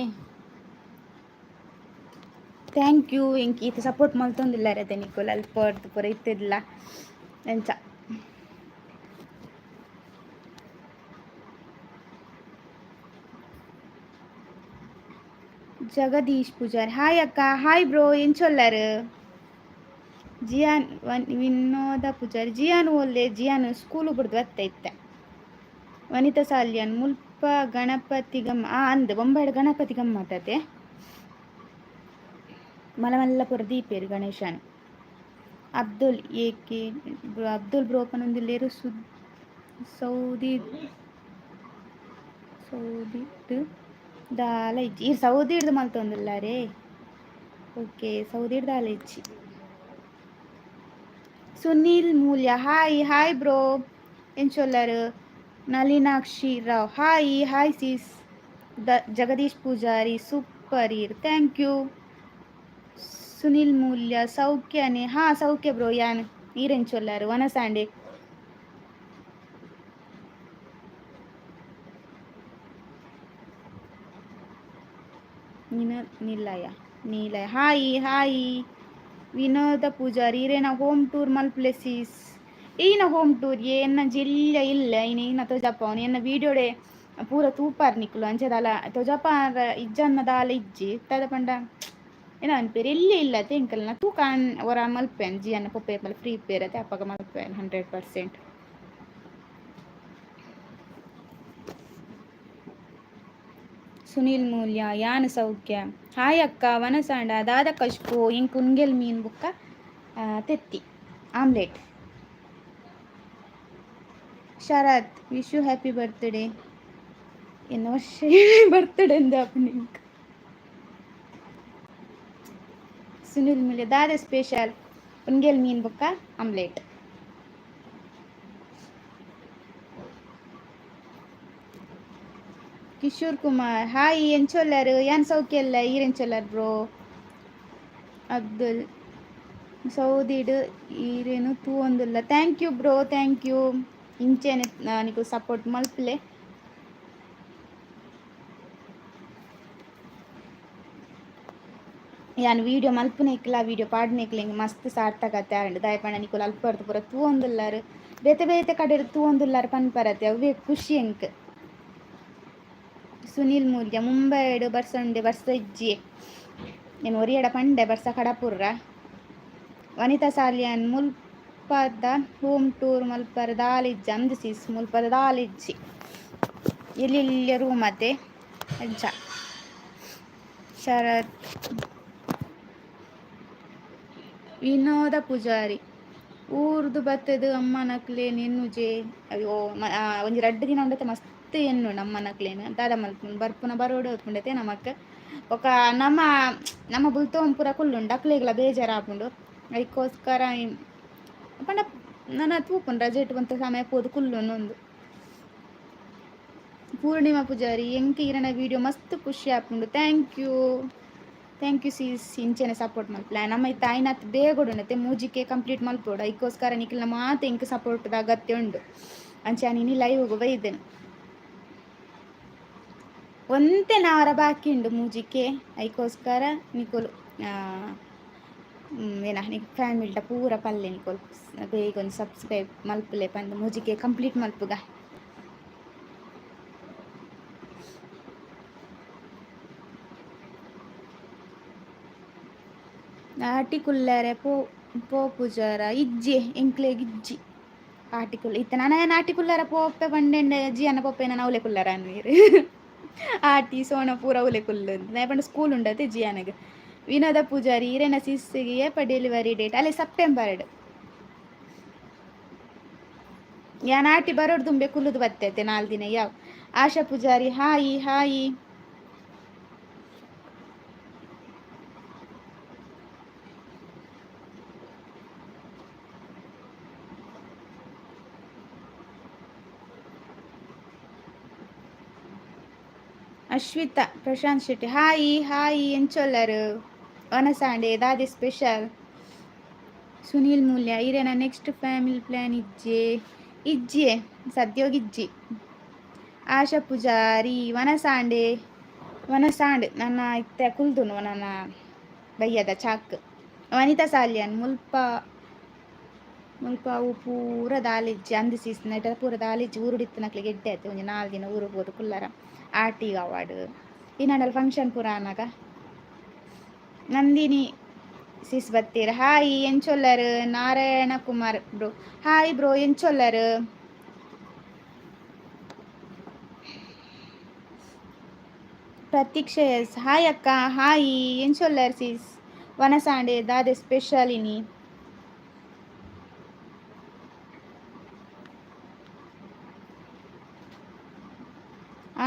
Thank you ಎಂಕ್ ಈತ್ ಸಪೋರ್ಟ್ ಮಲ್ತೊಂದುಲ್ಲಾರತೆ ನಿಕುಲು ಅಲ್ಪ ಪೂರ ಇತ್ತಿಲ್ಲ ಎಂಚ. ಜಗದೀಶ್ ಪೂಜಾರಿ ಹಾಯ್ ಅಕ್ಕ. ಹಾಯ್ ಬ್ರೋ ಎಂಚೊಲ್ಲಾರು. ಜಿಯಾನ್ ವಿನೋದ ಪೂಜಾರಿ ಜಿಯಾನ್ ಓಲ್ಲೆ ಜಿಯಾನ್ ಸ್ಕೂಲು ಬುಡ್ದು ಬತ್ತ ಇತ್ತೆ. ವನಿತಾ ಸಾಲ್ಯಾನ್ ಮುಲ್ಪ ಗಣಪತಿ ಗಮ್ಮ ಅಂದ್ ಬೊಂಬಾಯಿಡ್ ಗಣಪತಿ ಗಮ್ಮತ್ತತೆ. ಮಲ್ಲ ಮಲ್ಲ ಪೂರ ದೀಪೆರ್ ಗಣೇಶನ್. ಅಬ್ದುಲ್ ಏಕೆ ಅಬ್ದುಲ್ ಬ್ರೋ ಪನೊಂದುಲ್ಲೆರ್ ಸೌದಿ ಸೌದಿಡ್ ದಾಲ ಇಜ್ಜಿ. ಈರ್ ಸೌದಿಡ್ದ್ ಮಲ್ತೊಂದುಲ್ಲಾರೇ. ಓಕೆ ಸೌದಿಡ್ ದಾಲ ಇಜ್ಜಿ. Sunil Moolya hi. Hi bro ಎಂಚೊಲ್ಲಾರು. Nalinakshi Rao hi. Hi sis. Jagadish Pujari super ಈರ್ thank you. Sunil Moolya ಸೌಖ್ಯನೇ. ಹಾ ಸೌಖ್ಯ ಬ್ರೋ ಯಾನ್ ಈರೆಂಚೊಲ್ಲಾರು ವನಸಾಂಡೆ. ನಿನ ನಿಲ್ಲಯ ನೀಲಯ ಹಾಯ್. ಹಾಯ್ ವಿನೋದ ಪೂಜಾರಿ ಈರೇನ ಹೋಮ್ ಟೂರ್ ಮಲ್ಪುಲೆ ಸೀಸ್. ಈನ ಹೋಮ್ ಟೂರ್ ಎನ್ನ ಜಿಲ್ಲ ಇಲ್ಲ ಇನಿ ಈನ ತೋಜಪ್ಪ ಎನ್ನ ವೀಡಿಯೋಡೆ ಪೂರ ತೂಪಾರ್ ನಿಕ್ಲು ಅಂಚ ದಾಲ ತೋಜಪ್ಪ ಇಜ್ಜನ್ನ ದಾಲ ಇಜ್ಜಿ ದಾದ ಪಂಡ ಏನ ಅನ್ಪೇರು ಎಲ್ಲಿ ಇಲ್ಲ ಎಂಕಲ್ನ ತೂಕ ಒರ ಮಲ್ಪೆನ್ ಜಿಯನ್ನ ಪೊಪ್ಪೆ ಮಲ್ಲ ಫ್ರೀ ಇಪ್ಪೇರತೆ ಅಪ್ಪಗ ಮಲ್ಪೆನ್ 100%. ಸುನೀಲ್ ಮೂಲ್ಯ ಯಾನ್ ಸೌಖ್ಯ ಹಾಯ್ ಅಕ್ಕ. ವನಸಾಂಡ ದಾದ ಕಶ್ಪು ಇಂಕ್ ಉನ್ಗೆಲ್ ಮೀನ್ ಬುಕ್ಕ ತೆತ್ತಿ omelette. Sharath wish you happy birthday. ಎನ್ನ ವರ್ಷ ಬರ್ತ್ಡೇ ಅಂದ ಇಂಕ್. ಸುನೀಲ್ ಮೂಲ್ಯ ದಾದ ಸ್ಪೆಷಲ್ ಉನ್ಗೆಲ್ ಮೀನ್ ಬುಕ್ಕ ಆಮ್ಲೆಟ್. ಕಿಶೋರ್ ಕುಮಾರ್ ಹಾಯ್ ಎಂಚೊಲ್ಲಾರು ಯಾನ್ ಸೌಖ್ಯ ಇಲ್ಲ ಈರ್ ಎಂಚೊಲ್ಲಾರು ಬ್ರೋ. ಅಬ್ದುಲ್ ಸೌದಿಡ್ ಈರೇನು ತೂವೊಂದುಲ್ಲ. Thank you bro thank you. ಇಂಚೆನೆ ನಿಕುಲು ಸಪೋರ್ಟ್ ಮಲ್ಪುಲೆ. ಯಾನ್ ವೀಡಿಯೋ ಮಲ್ಪುನೈಕ್ಲ ವೀಡಿಯೋ ಪಾಡ್ನೆಕ್ಲ ಎಂಕ್ ಮಸ್ತ್ ಸಾರ್ಥಕತೆ ಆಂಡ್. ದಾಯೆ ಪಂಡ ನಿಕುಲು ಅಲ್ಪರ್ದ್ ಪೂರ ತೂವೊಂದುಲ್ಲಾರ್ ಬೇತೆ ಬೇತೆ ಕಡೆಡ್ ತೂವೊಂದುಲ್ಲಾರ್ ಪನ್ಪರತೆ ಅವ್ವೇ ಖುಷಿ ಎಂಕ್. ಸುನೀಲ್ ಮೂಲ್ಯ ಮುಂಬೈಡ್ ಬರ್ಸ ಉಂಡೆ ಬರ್ಸ ಇಜ್ಜಿ. ಏನ್ ಒರಿಯಡ ಪಂಡೆ ಬರ್ಸ ಕಡಪುರ್ರ. ವನಿತಾ ಸಾಲಿಯಾನ್ ಮುಲ್ಪದ ಹೋಮ್ ಟೂರ್ ಮಲ್ಪರ ದಾಲ ಇಜ್ಜಿ ಅಂದ್ ಸೀಸ್ ಮುಲ್ಪದ ದಾಲ ಇಜ್ಜಿ. ಎಲ್ಲಿ ರೂಮ್ ಅತೆ ಅಂಚ. ಶರತ್ ವಿನೋದ ಪೂಜಾರಿ ಊರ್ದು ಬತ್ತದು ಅಮ್ಮನಕ್ಲೆ ಎನ್ನುಜೆ. ಅಯ್ಯೋ ಒಂಜಿ ರಡ್ಡ್ ದಿನ ಉಂಡತೆ ಮಸ್ತ್ ಎನ್ನುಂಡು ಅಮ್ಮನಕ್ಲೇನ್ ದಾದ ಮಲ್ಪುನು ಬರ್ಪುನ ಬರೋಡು ಉಂಡತೆ ನಮಕ್. ಬೊಕ ನಮ್ಮ ನಮ್ಮ ಬುಲ್ತೋಂಪುರ ಪೂರ ಕುಲ್ಲುಂಡು ಅಕ್ಲೆಗ್ಲ ಬೇಜಾರಾಪುಂಡು ಐಕೋಸ್ಕರ ಪಂಡ ನನ ತೂಪುನು ರಜೆಟ್ ಒಂತೆ ಸಮಯ ಪೋದು ಕುಲ್ಲುನು ಉಂದು. ಪೂರ್ಣಿಮಾ ಪೂಜಾರಿ ಎಂಕ್ ಈರೆನ ವೀಡಿಯೋ ಮಸ್ತ್ ಖುಷಿ ಆಪುಂಡು. Thank you thank you sis. ಇಂಚೆನೆ ಸಪೋರ್ಟ್ ಮಲ್ಪುಲೆ. ನಮ್ಮ ಇತ್ತೆ ಆಯ್ನಾತ್ ಬೇಗೊಡು ಉಂಡತೆ 3ಕೆ ಕಂಪ್ಲೀಟ್ ಮಲ್ಪೊಡು. ಐಕೋಸ್ಕರ ನಿಕಲ್ನ ಮಾತ ಎಂಕ್ ಸಪೋರ್ಟ್ದ ಅಗತ್ಯ ಉಂಡು. ಅಂಚ ಇನಿ ಲೈವ್ಗ್ ಬೈದೆನ್. ಒಂತೆ ನಾರ ಬಾಕಿ ಉಂಡು 3ಕೆ ಐಕೋಸ್ಕರ ನಿಕುಲು ಏನ ನಿಕ್ ಫ್ಯಾಮಿಲಿಡ ಪೂರ ಪಲ್ಲೆ ನಿಕುಲು ಬೇಗ ಒಂದು ಸಬ್ಸ್ಕ್ರೈಬ್ ಮಲ್ಪುಲೆ ಪಂದ್ 3ಕೆ ಕಂಪ್ಲೀಟ್ ಮಲ್ಪುಗ. ಆಟಿ ಕುಲ್ಲಾರೆ ಪೋ ಪೋ ಪೂಜಾರ ಇಜ್ಜಿ ಎಂಕ್ಲೆಗ್ ಇಜ್ಜಿ. ಆಟಿಕುಲ್ ಇತ್ತೆ ನನ ಏನು ಆಟಿಕುಲ್ಲರ ಪೋಪೆ ಪಂಡೆಂಡೆ ಜಿಯನ್ನ ಪೊಪ್ಪೆ ನಾನು ಅವಲೆ ಕುಲ್ಲರ ಅನ್ವೀರು. ಆಟಿ ಸೋಣ ಪೂರ ಅವಲೆ ಕುಲ್ಲು ದಾಯೆ ಪಂಡ ಸ್ಕೂಲ್ ಉಂಡತೆ ಜಿಯಾನಗ್. ವಿನೋದ ಪೂಜಾರಿ ಈರೆನ ಸಿಸ್ಸಿಗೆ ಏಪ ಡೆಲಿವರಿ ಡೇಟ್? ಅಲ್ಲೇ ಸೆಪ್ಟೆಂಬರ್. ಯಾನ್ ಆಟಿ ಬರೋಡು ದುಂಬೆ ಕುಲ್ಲುದು ಬತ್ತೈತೆ 4 ದಿನ ಯಾವ. Asha Pujari hi hi. Ashwitha Prashanth Shetty hi hi. ಎಂಚೊಲ್ಲರು ವನಸಾಂಡೆ ದಾದಿ ಸ್ಪೆಷಲ್. ಸುನೀಲ್ ಮೂಲ್ಯ ಈರೆನ ನೆಕ್ಸ್ಟ್ ಫ್ಯಾಮಿಲಿ ಪ್ಲ್ಯಾನ್ ಇಜ್ಜೆ? ಇಜ್ಜೆ ಸದ್ಯೋಗಿಜ್ಜಿ. ಆಶಾ ಪೂಜಾರಿ ವನಸಾಂಡೆ ವನಸಾಂಡ್ ನನ್ನ ಇತ್ತೆ ಕುಲ್ದುನು ನನ್ನ ಬಯ್ಯದ ಚಾಕ್. ವನಿತಾ ಸಾಲ್ಯಾನ್ ಮುಲ್ಪ ಮುಲ್ಪ ಅವು ಪೂರ ದಾಲಿಜ್ಜಿ ಅಂದು ಸೀಸನ್ ನೆಟ ಪೂರ ದಾಲಿಜ್ಜಿ ಊರುಡಿತ್ತನಕ್ಲೆಗ್ ಎಡ್ಡೆ ಆಯ್ತು ಒಂಜಿ 4 ದಿನ ಊರು ಪೋದು ಕುಲ್ಲರ ಆಟಿ ಅವಾರ್ಡ್ ಇನ್ನೊಂಡಲ್ ಫಂಕ್ಷನ್ ಪೂರ ಆನಗ. ನಂದಿನಿ ಸಿಸ್ ಬತ್ತೀರ ಹಾಯ್ ಎಂಚೊಲ್ಲರು. Narayana Kumar bro hi bro ಎಂಚೊಲ್ಲರು. ಪ್ರತೀಕ್ಷೆ S hi ಅಕ್ಕ ಹಾಯ್ ಎಂಚೊಲ್ಲರ್ ಸಿಸ್. ವನಸಾಂಡೆ ದಾದೆ ಸ್ಪೆಷಲ್ ಇನಿ.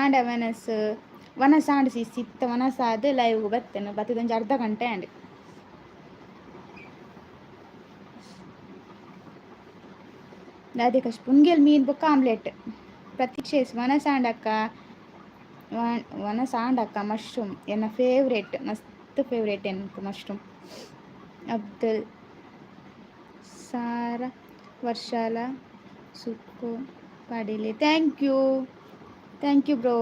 ಆಂಡ ವನಸ್ ವನಸಾಂಡ್ ಸಿಸ್ ಇತ್ತ ವನಸಾದ್ ಲೈವ್ ಬತ್ತೇನೆ ಬತ್ತದೊಂಜಿ ಅರ್ಧ ಗಂಟೆ ಆಂಡ್. ದಾದೆ ಕಶ್ ಪುಂಗೆಲ್ ಮೀನ್ ಬೊಕ್ಕ ಆಮ್ಲೆಟ್. ಪ್ರತೀಕ್ಷೆ ಎಸ್ ವನಸಾಂಡ್ ಅಕ್ಕ ವನಸಾಂಡ್ ಅಕ್ಕ ಮಶ್ರೂಮ್ ಎನ್ನ ಫೇವ್ರೇಟ್ ಮಸ್ತ್ ಫೇವ್ರೇಟ್ ಎನ್ಕ್ ಮಶ್ರೂಮ್. ಅಬ್ದುಲ್ ಸಾರ ವರ್ಷಾಲ ಸುಕ್ಕು ಪಾಡಿಲೆ thank you thank you bro.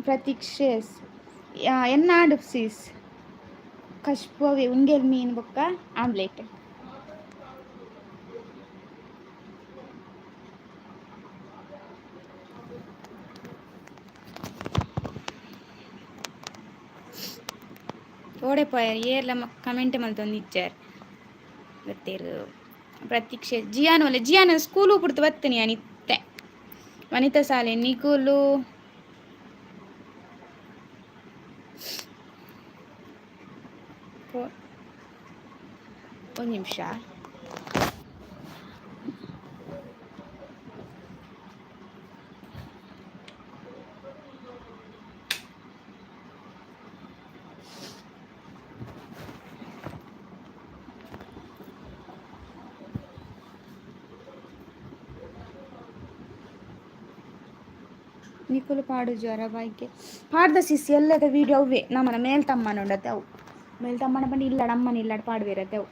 ಪ್ರತೀಕ್ಷೇಸ್ ಎನ್ನಾಡು ಸಿಸ್ ಕಶ್ಪೋವಿ ಉಂಗೆಲ್ ಮೀನ್ ಬೊಕ್ಕ ಆಮ್ಲೆಟ್. ಓಡೆ ಪೋಯರ್ ಏರ್ಲ ಕಮೆಂಟ್ ಮಲ್ತೊಂದು ಇಚ್ಚಾರ್ ಬತ್ತೇರು. ಪ್ರತೀಕ್ಷೆ ಜಿಯಾನ್ ಒಲ್ಲೆ ಜಿಯಾನ್ ಸ್ಕೂಲು ಪುಡ್ತು ಬತ್ತನಿ ಯಾನ್ ಇತ್ತೆ. ವನಿತಾ ಸಾಲೆ ನಿಕುಲು ಒಂದು ನಿಮಿಷ. ನಿಕುಲು ಪಾಡು ಜ್ವರ ಬಾಯ್ಕೆ ಪಾಡ್ದ ಸಿಸ್ ಎಲ್ಲದ ವೀಡಿಯೋ ಅವ್ವೆ ನಮ್ಮನ ಮೇಲ್ ತಮ್ಮನ ಉಂಡತೆ ಅವು ಮೇಲ್ ತಮ್ಮನ ಬಂದು ಇಲ್ಲಡ ಅಮ್ಮನ ಇಲ್ಲಡ ಪಾಡುವಿರತ್ತೆ ಅವು.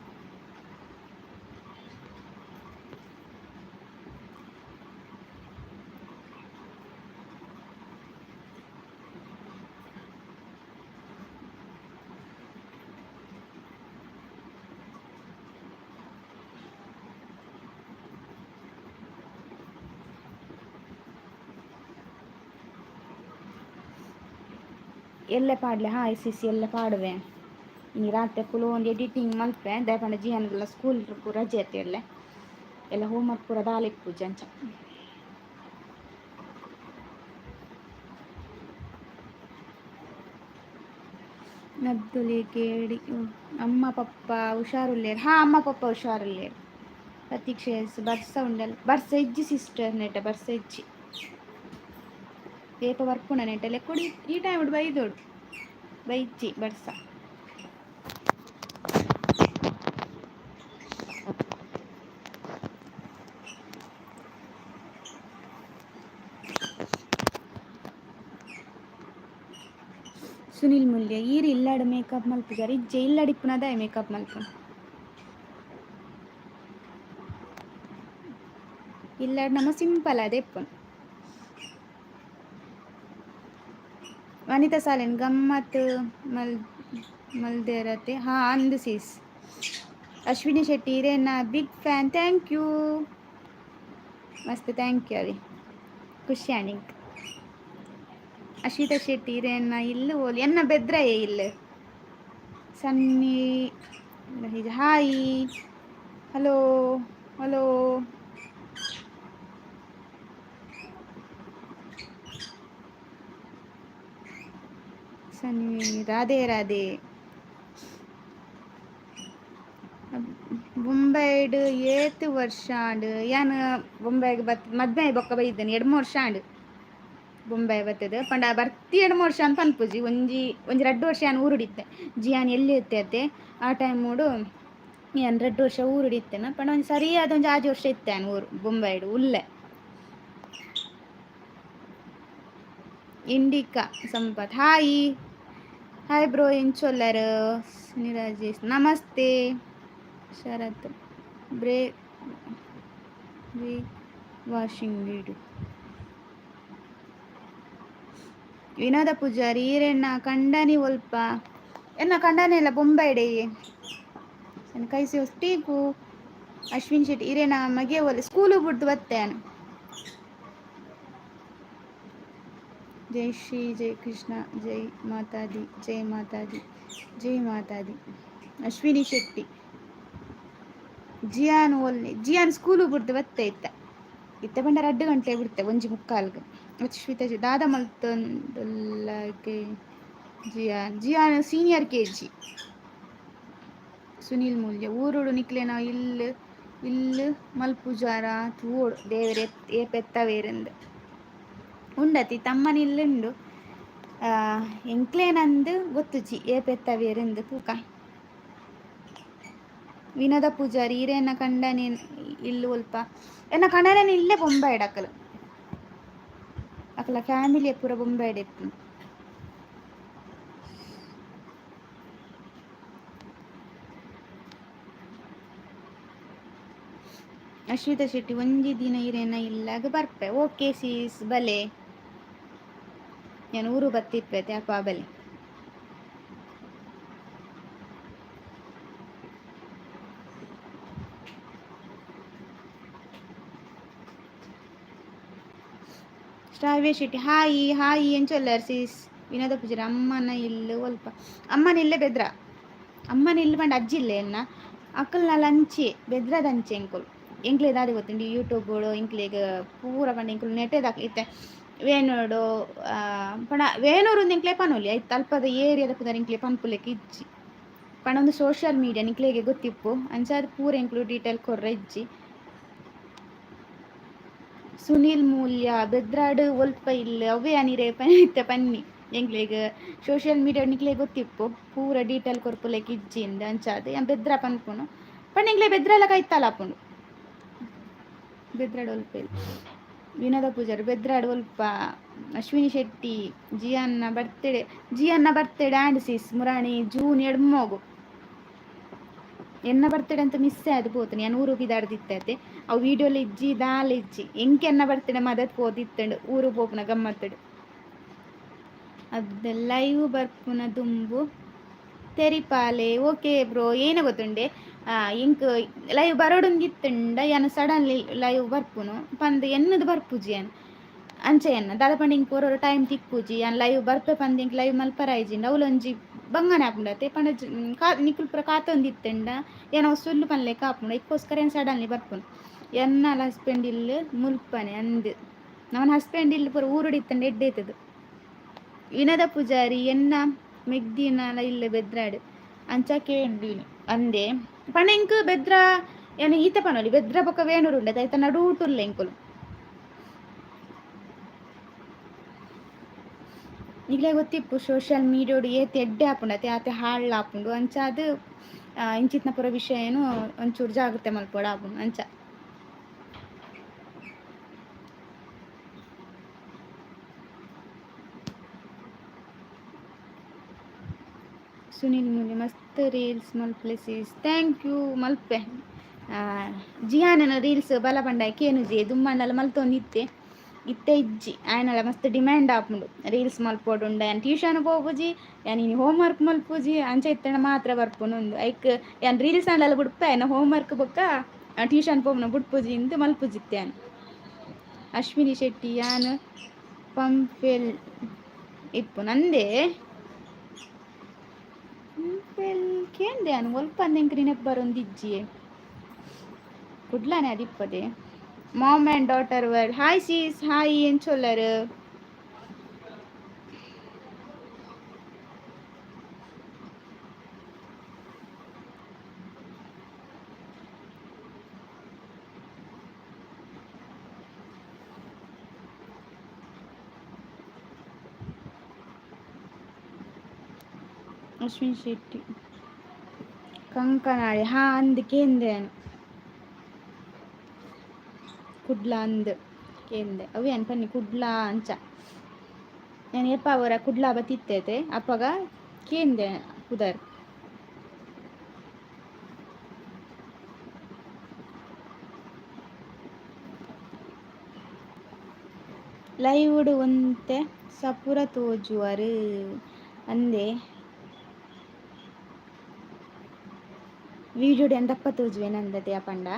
ಎಲ್ಲೆ ಪಾಡ್ಲೆ ಹಾಯ್ ಸಿಸ್ ಎಲ್ಲೆ ಪಾಡುವೆ ಇನಿ ರಾತ್ರೆ ಫುಲ್ ಒಂದು ಎಡಿಟಿಂಗ್ ಮಲ್ಪೆ ದಾಯೆ ಪಂಡ ಜಿಯಾನ್ಗೆಲ್ಲ ಸ್ಕೂಲ್ ರಜೆ ಅತ್ತೆ ಎಲ್ಲೆ ಎಲ್ಲ ಹೋಮ್ವರ್ಕ್ ಪೂರ ದಾಲ ಇಪ್ಪುಜಿ ಅಂಚ. ಅಬ್ದುಲ್ ಕೇಳಿ ಅಮ್ಮ ಪಪ್ಪ ಹುಷಾರುಲ್ಲೇರು. ಹಾ ಅಮ್ಮ ಪಪ್ಪ ಹುಷಾರುಲ್ಲೇರು. ಪ್ರತೀಕ್ಷೆ ಬರ್ಸ ಉಂಡಲ್ ಬರ್ಸ ಇಜ್ಜಿ ಸಿಸ್ಟರ್ ನೆಟ ಬರ್ಸ ಇಜ್ಜಿ ಏಪ ಬರ್ಪುಂಡ ನೆಟ್ಟಲೆ ಕೊಡಿ ಈ ಟೈಮ್ ಬೈದೋಡು ಬೈಜ್ಜಿ ಬರ್ಸ. ಸುನಿಲ್ ಮುಲ್ಯ ಈರ್ ಇಲ್ಲಾಡ್ ಮೇಕಪ್ ಮಲ್ಪುಜಾರ್ ಇಜ್ಜೆ ಇಲ್ಲಾಡ್ ಇಪ್ಪುನದ ಮೇಕಪ್ ಮಲ್ಪುನು ಇಲ್ಲಾಡ್ ನಮ್ಮ ಸಿಂಪಲ್ ಅದೇ ಇಪ್ಪುನು. ವನಿತಾ ಸಾಲೆನ್ ಗಮ್ಮತ್ ಮಲ್ ಮಲ್ದೇರತೆ ಹಾ ಅಂದ್ ಸಿಸ್. ಅಶ್ವಿನಿ ಶೆಟ್ಟಿ ಇರೇನ ಬಿಗ್ ಫ್ಯಾನ್ thank you ಮಸ್ತ್ thank you ಅವಿ ಖುಷಿ ಆಂಡ್. ಅಶ್ವಿತಾ ಶೆಟ್ಟಿ ಇರೇನ ಇಲ್ಲು ಓಲಿ ಎನ್ನ ಬೆದ್ರಯೇ ಇಲ್ಲು. ಸನ್ನಿ Hi, hello hello. Sunny Radhe Radhe. ಬೊಂಬೈಡ್ ಏತ್ ವರ್ಷ ಆಂಡ್? ಯಾನ್ ಬೊಂಬೈಗ್ ಬತ್ ಮದ್ಮೆ ಬೊಕ್ಕ ಬೈದೇನೆ 2-3 ವರ್ಷ ಆಂಡ್ ಬೊಂಬೈ ಬತ್ತದು. ಪಂಡ ಬರ್ತಿ 2-3 ವರ್ಷ ಅಂತ ಪನ್ಪುಜಿ, ಒಂಜಿ ಒಂಜಿ 2 ವರ್ಷ ಯಾನ್ ಊರುಡಿತ್ತೆ. ಜಿಯಾನ್ ಎಲ್ಲಿ ಇತ್ತೆ ಅತ್ತೆ ಆ ಟೈಮುಡು ಯಾನ್ 2 ವರ್ಷ ಊರುಡಿತ್ತೆನ. ಪಂಡ ಒಂಜಿ ಸರಿಯಾದ ಒಂಜಿ 6 ವರ್ಷ ಇತ್ತೆ ಯಾನ್ ಊರು ಬೊಂಬೈಡ್ ಉಲ್ಲೆ. Indica Sampath hi hi bro, ಎಂಚೊಲ್ಲರ್? ಸುನಿರಾಜೇಶ್ ನಮಸ್ತೆ. ಶರತ್ ಬ್ರೇ ವಾಷಿಂಗ್ ವೀಡಿಯೋ. ವಿನೋದ ಪೂಜಾರಿ ಈರೆಣ್ಣ ಕಂಡನಿ ಒಲ್ಪ? ಎನ್ನ ಕಂಡನಿ ಎಲ್ಲ ಬೊಂಬೈಡೆ. ಕೈಸಿ ಟೀಕು. ಅಶ್ವಿನ್ ಶೆಟ್ಟಿ ಇರೇನ ಮಗೆ ಒಲ್ಲೆ? ಸ್ಕೂಲು ಬಿಡ್ದು ಬತ್ತೇನು. ಜೈ ಶ್ರೀ ಜೈ ಕೃಷ್ಣ ಜೈ ಮಾತಾದಿ ಜೈ ಮಾತಾದಿ ಜೈ ಮಾತಾದಿ. ಅಶ್ವಿನಿ ಶೆಟ್ಟಿ ಜಿಯಾನ್ ಒಲ್ಲೆ? ಜಿಯಾನ್ ಸ್ಕೂಲು ಬಿಡ್ದು ಬತ್ತೆ ಇತ್ತ ಇತ್ತೆ ಪಂಡ 2 ಗಂಟೆ ಬಿಡ್ತೆ, 1:45. ಅಶ್ವಿತ ದಾದ ಮಲ್ತೊಂದುಲ್ಲಗೆ ಜಿಯಾನ್? Ziyan senior KG. ಸುನಿಲ್ ಮೂಲ್ಯ ಊರುಡು ನಿಕ್ಲೆನ ಇಲ್ಲು ಇಲ್ಲು ಮಲ್ಪುಜಾರ? ತೂವೊಡು ದೇವೆರ್ ಏಪೆತ್ತವೇರೆಂದ್ ಉಂಡತಿ ತಮ್ಮನ ಇಲ್ಲುಂಡು ಎಂಕ್ಲೇನಂದು ಗೊತ್ತುಜಿ ಏಪೆತ್ತವೇರೆಂದು ತೂಕ. ವಿನೋದ ಪೂಜಾರಿ ಈರೆನ ಕಂಡನೆ ಇಲ್ಲು ಒಲ್ಪ? ಎನ್ನ ಕಂಡನೆ ಇಲ್ಲೇ ಬೊಂಬೈಡ್ ಅಕಲ್ ಅಕಲ ಫ್ಯಾಮಿಲಿ ಪೂರ ಬೊಂಬೈಡ್ ಇಪ್ಪುನು. ಅಶ್ವಿತಾ ಶೆಟ್ಟಿ ಒಂಜಿ ದಿನ ಇರೇನ ಇಲ್ಲಾಗ ಬರ್ಪೆ. ಓಕೆ ಸೀಸ್ ಬಲೆ, ನಾನು ಊರು ಬತ್ತಿಪ್ಪೆ ಅಪ್ಪ ಬಲೆ. ಶ್ರಾವ್ಯ ಶೆಟ್ಟಿ ಹಾಯ್ ಹಾಯ್ ಎಂಚೊಲ್ಲರ್ ಸೀಸ್? ವಿನೋದ ಪೂಜಾರಿ ಅಮ್ಮನ ಇಲ್ಲು ಒಲ್ಪ? ಅಮ್ಮನ ಇಲ್ಲೇ ಬೆದ್ರ. ಅಮ್ಮನ ಇಲ್ಲು ಪಂಡ ಅಜ್ಜಿ ಇಲ್ಲೇ ಎನ್ನ ಅಕ್ಕಲ್ನ ಅಂಚೆ ಬೆದ್ರದ ಅಂಚೆ. ಎಂಕುಲು ಎಂಕ್ಲೆ ದಾದೆ ಗೊತ್ತುಂಡು ಯೂಟ್ಯೂಬ್ ಎಂಕ್ಲೆಗ್ ಪೂರ ಪಂಡ ಎಂಕುಲು ನೆಟೆ ಇತ್ತೆ ವೇಣೂಡು ಪಂಡ ವೇಣೂರು ಎಂಕ್ಲೆ ಪನೊಲಿ ಐತ ಅಲ್ಪದ ಏರಿಯಾದ ಪುದರ್ ಎಂಕ್ಲೆ ಪನ್ಪುಲೆಕ್ ಇಜ್ಜಿ. ಪಂಡ ಒಂದು ಸೋಷಿಯಲ್ ಮೀಡಿಯಾ ನಿಕ್ಲೆಗೆ ಗೊತ್ತಿಪ್ಪು ಅಂಚಾದ್ ಪೂರ ಎಂಕ್ಲು ಡೀಟೇಲ್ ಕೊರ್ರೆ ಇಜ್ಜಿ. ಸುನಿಲ್ ಮೂಲ್ಯ ಬೆದ್ರಾಡ್ ಒಲ್ಪ ಇಲ್ಲ? ಅವೇ ಅನಿರೆ ಇತ್ತೆ ಪನ್ನಿ ಎಂಕ್ಲೆಗ್ ಸೋಷಿಯಲ್ ಮೀಡಿಯಾ ನಿಕ್ಲೆಗ್ ಗೊತ್ತಿಪ್ಪು ಪೂರ ಡೀಟೇಲ್ ಕೊರ್ಪುಲೆಕ್ ಇಜ್ಜಿ ಇಂದ್ ಅಂಚಾದ್ ಯಾನ್ ಬೆದ್ರ ಪನ್ಪುನು. ಪಂಡ ಎಂಕ್ಲೆ ಬೆದ್ರಲ ಕೈತಲ್ ಆಪುಂಡು. ಬೆದ್ರಾಡ್ ಒಲ್ಪ ಇಲ್ಲ? ವಿನೋದ ಪೂಜಾರಿ ಬೆದ್ರಾಡ್ ಒಲ್ಪ? ಅಶ್ವಿನಿ ಶೆಟ್ಟಿ ಜಿಯನ್ನ ಬರ್ತ್ಡೇ? ಜಿಯನ್ನ ಬರ್ತ್ಡೇ ಆಂಡ್ ಸಿಸ್ ಮುರಾಣಿ ಜೂನ್ 2 ಎನ್ನ ಬರ್ತಡೆ ಅಂತ ಮಿಸ್ ಆದ್ ಪೋತುನಿ ಯಾನ್ ಊರು ಪಿದಾಡ್ದಿತ್ತೆ. ಅವು ವೀಡಿಯೋಲ ಇಜ್ಜಿ ದಾಲ ಇಜ್ಜಿ. ಎಂಕ್ ಎನ್ನ ಬರ್ತಡೆ ಮದತ್ ಪೋದಿತ್ತುಂಡು ಊರು ಪೋಪುನ ಗಮ್ಮತ್ತುಡು. ಅದ್ ಲೈವ್ ಬರ್ಪುನ ದುಂಬು ತೆರಿಪಾಲೆ. Okay bro. ಏನ ಗೊತ್ತುಂಡೆ, ಎಂಕ್ ಲೈವ್ ಬರೋಡುಂದಿತ್ತುಂಡ ಯಾನ್ ಸಡನ್ಲಿ ಲೈವ್ ಬರ್ಪುನು ಪಂದ್ ಎನ್ನದು ಬರ್ಪುಜಿ ಯಾನ್. ಅಂಚ ಎನ್ನ ದಾದ ಪಂಡ ಎಂಕ್ ಒರೊರ ಟೈಮ್ ತಿಕ್ಕುಜಿ. ಯಾನ್ ಲೈವ್ ಬರ್ಪೆ ಪಂದ್ ಎಂಕ್ ಲೈವ್ ಮಲ್ಪರ ಆಯ್ಜಿಂಡ ಅವ್ಲೊಂಜಿ ಬಂಗನೆ ಆಪುಂಡತೆ. ಪಂಡ ಕಾ ನಿಕುಲು ಪೂರ ಕಾತೊಂದಿತ್ತುಂಡ ಯಾನ್ ಅವು ಸುಳ್ಳು ಪನ್ಲೆಕ ಆಪುಂಡು. ಐಕ್ಕೋಸ್ಕರ ಯಾನ್ ಸಡನ್ಲಿ ಬರ್ಪುನು. ಎನ್ನಲ ಹಸ್ಬೆಂಡ್ ಇಲ್ಲು ಮುಲ್ಪನೆ ಅಂದ್. ನಮನ ಹಸ್ಬೆಂಡ್ ಇಲ್ಲು ಪೂರ ಊರುಡು ಇತ್ತುಂಡ ಎಡ್ಡೆ ಇತ್ತದು. ವಿನೋದ ಪೂಜಾರಿ ಎನ್ನ ಮೆಗ್ದಿನಲ ಇಲ್ಲು ಬೆದ್ರಾಡ್ ಅಂಚ ಕೇಂಡಿನಿ ಅಂದೆ. ಪಂಡ ಎಂಕ್ ಬೆದ್ರ ಯಾನ್ ಈತೆ ಪನೊಲಿ ಬೆದ್ರ ಬೊಕ ವೇಣೂರು ಉಂಡತೆ ಐತ ನಡೂಟುಲ್ಲ ಎಂಕುಲು. ನಿಕ್ಲೆಗ್ ಗೊತ್ತಿಪ್ಪು ಸೋಷಿಯಲ್ ಮೀಡಿಯಾಡ್ ಏತ್ ಎಡ್ಡೆ ಆಪುಂಡು ಅತೆ ಆತೆ ಹಾಳ್ ಆಪುಂಡು. ಅಂಚಾದ್ ಇಂಚಿತ್ತಿನ ಪೂರ ವಿಷಯನು ಒಂಚೂರು ಜಾಗ್ರತೆ ಮಲ್ಪೊಡು ಆಪುಂಡು ಅಂಚ. ಸುನಿಲ್ ಮುನಿ ಮಸ್ತ್ ರೀಲ್ಸ್ ಮಲ್ಪುಲೆ ಸೀಸ್. Thank you Malpe. ಜಿಯಾನನ ರೀಲ್ಸ್ ಬಲ ಪಂಡ ಕೇನುಜಿ ದುಮ್ಮಂಡಲ ಮಲ್ತೊಂದಿತ್ತೆ ಇತ್ತೆ ಇಜ್ಜಿ. ಆಯನಲ ಮಸ್ತ್ ಡಿಮ್ಯಾಂಡ್ ಆಪುಂಡು ರೀಲ್ಸ್ ಮಲ್ಪೊಡುಂಡ. ಯಾನ್ ಟ್ಯೂಷನ್ ಪೋಪುಜಿ, ಯಾನ್ ಇನಿ ಹೋಮ್ ವರ್ಕ್ ಮಲ್ಪುಜಿ ಅಂಚ ಇತ್ತಂಡ ಮಾತ್ರ ಬರ್ಪುನು ಉಂದು. ಐಕ್ ಯಾನ್ ರೀಲ್ಸ್ ಆಂಡಲ ಬುಡ್ಪೆ ಆಯ್ನ ಹೋಮ್ ವರ್ಕ್ ಬೊಕ್ಕ ಟ್ಯೂಷನ್ ಪೋಪುನ ಬುಡ್ಪುಜಿ ಇಂದ್ ಮಲ್ಪುಜಿತ್ತೆ ಯಾನ್. ಅಶ್ವಿನಿ ಶೆಟ್ಟಿ ಯಾನ್ ಪಂಪೆಲ್ ಇಪ್ಪು ನಂದೇ. ಕೇಂದೆ ಅನು ಒಲ್ಪ ಅಂದೆಂಕ್ ನೆನಪು ಬರೊಂದಿಜ್ಜಿಯೇ. ಕುಡ್ಲಾನೆ ಅದಿಪ್ಪದೆ. Mom and daughter world, hi sis, hi ಎಂಚೊಲ್ಲರು? Ashwin Shetty Kankanady. ಹಾ ಅಂದ್ ಕೇಂದೆ, ಕುಡ್ಲ ಅಂದ್ ಕೇಂದೆ. ಅವು ಏನು ಪನ್ನಿ ಕುಡ್ಲ ಅಂಚ. ನಾನು ಏಪ ಅವರ ಕುಡ್ಲ ಬತ್ತಿತ್ತೈತೆ ಅಪ್ಪಗ ಕೇಂದೆ ಪುದರ್. ಲೈವ್ಡ್ ಒಂತೆ ಸಪುರ ತೋಜುವರು ಅಂದೆ, ವೀಡಿಯೋಡ್ ಎಂದಪ್ಪ ತೋಜುವೆ ನಂದತೆ ಪಂಡ.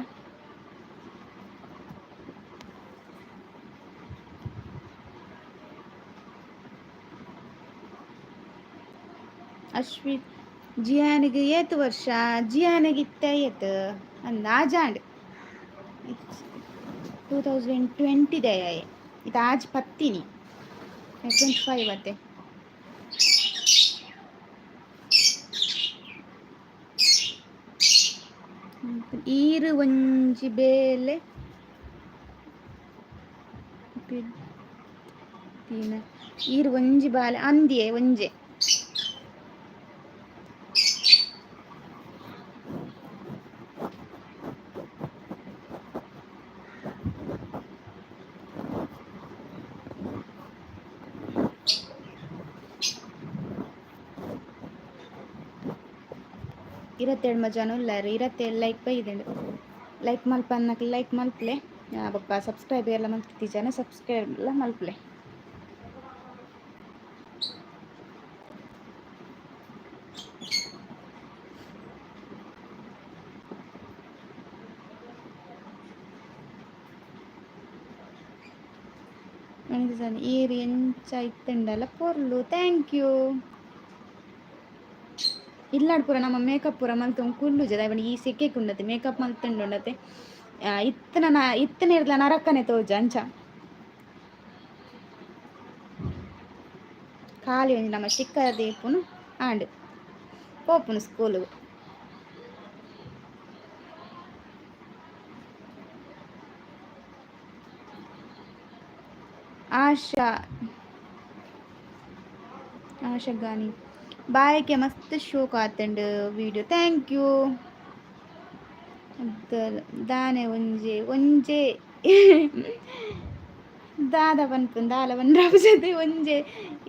ಅಶ್ವಿತ್ ಜಿಯಾನಿಗೆ ಏತ್ ವರ್ಷ? ಜಿಯಾನಿಗೆ ಇತ್ತೆ ಏತ್ ಅಂದಾಜಾಂಡ್, 2020 ದಯ. ಇದು ಆಜ್ ಪತ್ತಿನಿ, 25 ಅತ್ತೆ. ಈರು ಒಂಜಿ ಬೇಲೆ ಈರು ಒಂಜಿ ಬಾಲೆ ಅಂದಿಯೇ ಒಂಜೆ. ಇರತ್ತೇಳು ಜನ ಉಲ್ಲಾರು, ಇರತ್ತೇಳು ಲೈಕ್ ಬೈದುಂಡು. ಲೈಕ್ ಮಲ್ಪನ್ನಕ್ ಲೈಕ್ ಮಲ್ಪಲೆ, ಬೊಕ್ಕ ಸಬ್ಸ್ಕ್ರೈಬ್ ಎಲ್ಲ ಮಲ್ತಿಜನ ಸಬ್ಸ್ಕ್ರೈಬ್ ಎಲ್ಲ ಮಲ್ಪಲೆ. ಈರ್ ಎಂಚ ಇತ್ತುಂಡಲ ಪೊರ್ಲು. Thank you. ಇಲ್ಲಾಡ್ ಪೂರ ನಮ್ಮ ಮೇಕಪ್ ಪೂರ ಮಲ್ತೊಂದು ಕುಲ್ಲುಜ ದಾಯೆ ಈ ಸೆಕೆಕ್ ಉಂಡತೆ ಮೇಕಪ್ ಮಲ್ತುಂಡುಂಡತೆ. ಇತ್ತನ ಇತ್ತನ ಇರ್ಲ ನರಕ್ಕನೆ ತೋಜ ಅಂಚ. ಖಾಲಿ ಒಂಜಿ ನಮ್ಮ ಸ್ಟಿಕ್ಕರ್ ದೀಪುನು ಆಂಡ್ ಪೋಪುನು ಸ್ಕೂಲುಗು. ಆಶಾ ಆಶಾ ಗಾನಿ ಬಾಯಕ್ಕೆ ಮಸ್ತ್ ಶೋಕ್ ಆತುಂಡು ವಿಡಿಯೋ. Thank you. ದಾನೆ ಒಂಜೆ ಒಂಜೆ ದಾದ ಪನ್ಪುನು ದಾಲ ಪನ್ಪುಜತೆ ಒಂಜೆ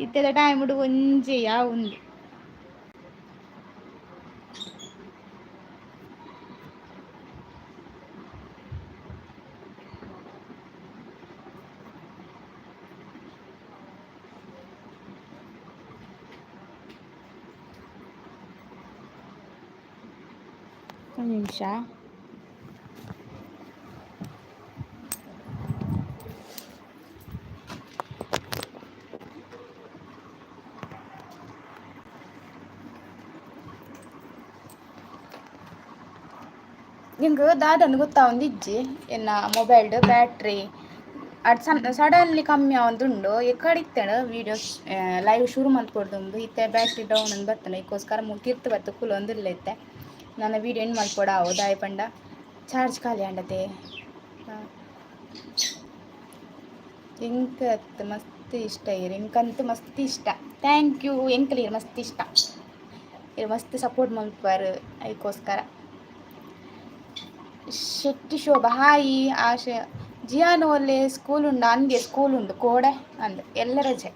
ಇತ್ತೆದ ಟೈಮುಡು ಒಂಜೆ ಯಾವುಂದು. ಒಂದು ನಿಮಿಷ. ಎಂಕ್ ದಾದಂದ್ ಗೊತ್ತಾವೊಂದಿಜ್ಜಿ, ಎನ್ನ ಮೊಬೈಲ್ಡ್ ಬ್ಯಾಟ್ರಿ ಅಡ್ ಸಣ್ಣ ಸಡನ್ಲಿ ಕಮ್ಮಿ ಆವೊಂದುಂಡು. ಎಕ್ಕಡ್ ಇತ್ತಂಡ್ ವೀಡಿಯೋ ಲೈವ್ ಶುರು ಮಲ್ಪೊಡ್ದುಂಬು ಇತ್ತೆ ಬ್ಯಾಟ್ರಿ ಡೌನ್ ಅಂದ್ ಬತ್ತಂಡ್. ಐಕೋಸ್ಕರ ಮೂಲು ತಿರ್ತ್ ಬತ್ತ್ ಕುಲೊಂದುಲ್ಲೆ ಇತ್ತೆ. ನನ ವೀಡಿಯೋ ಎಂಡ್ ಮಲ್ಪೊಡಾವು, ದಾಯೆ ಪಂಡ ಚಾರ್ಜ್ ಖಾಲಿ ಆಂಡತೆ. ಎಂಕತ್ ಮಸ್ತ್ ಇಷ್ಟ ಇರ್, ಎಂಕಂತು ಮಸ್ತ್ ಇಷ್ಟ. Thank you. ಎಂಕಲ್ ಇರ್ ಮಸ್ತ್ ಇಷ್ಟ, ಇರ್ ಮಸ್ತ್ ಸಪೋರ್ಟ್ ಮಲ್ಪುವರ್ ಐಕೋಸ್ಕರ. ಶೆಟ್ಟಿ ಶೋಭಾ ಹಾಯ್. ಆಶೆ ಜಿಯಾನು ಒಲ್ಲೆ ಸ್ಕೂಲ್ ಉಂಡು ಅಂದೆ, ಸ್ಕೂಲ್ ಉಂಡು ಕೋಡೆ ಅಂದ್ ಎಲ್ಲ ರಜೆ.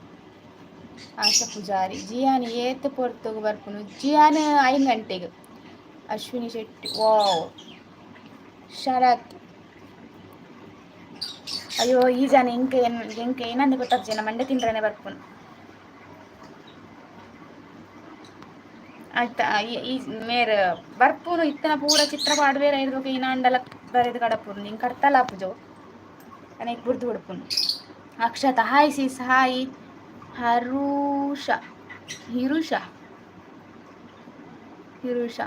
ಆಶಾ ಪೂಜಾರಿ ಜಿಯಾನ್ ಏತ್ ಪೊರ್ತುಗು ಬರ್ಪುನು? ಜಿಯಾನ್ 5 ಗಂಟೆಗೆ. ಅಶ್ವಿನಿ ಶೆಟ್ಟಿ ವಾವ್. ಶರತ್ ಅಯ್ಯೋ ಈ ಜನ ಎಂಕ ಎಂಕ ಏನಂದ ಗೊತ್ತಾಗ್ಜಿ, ಮಂಡೆ ತಿಂದ್ರನೆ ಬರ್ಪುನು. ಆಯ್ತಾ ಈ ಮೇರ್ ಬರ್ಪುನು ಇತ್ತನ ಪೂರ ಚಿತ್ರ ಪಾಡ್ವೇರ ಇರ್ದೊಕ ಇನಾಂಡಲ ಬರೆದು ಕಡಪುನು ಹಿಂಗೆ ಕಡ್ತಲ ಆಪುಜೋ ಅನೇಕ ಬುಡ್ದು ಬಿಡ್ಪುನು. Akshatha hi sis hi. Harusha Hirusha Hirusha.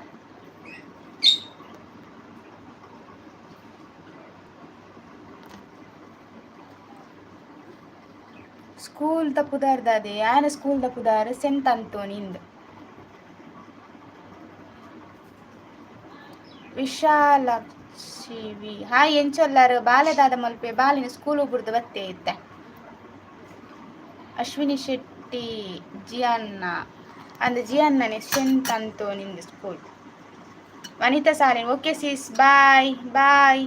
School the ಪುದಾರ್ದಾದೆ ಯಾನ ಸ್ಕೂಲ್ the ಪುದಾರ್ scent ಅಂತೋನಿಂದ್. ವಿಶಾಲಕ್ಷಿ hi ಎಂಚೊಲ್ಲಾರು ಬಾಲೆದಾದ ಮಲ್ಪೆ ಬಾಲಿನ ಸ್ಕೂಲ್ ಬುಡ್ದು ಬತ್ತೆ ಇತ್ತೆ. ಅಶ್ವಿನಿ ಶೆಟ್ಟಿ ಜಿಯನ್ನ ಅಂದ್ ಜಿಯನ್ನನೆ ಸೆಂಟ್ ಅಂತೋನಿಂದ್ school. Vanitha Salin okay sis bye bye.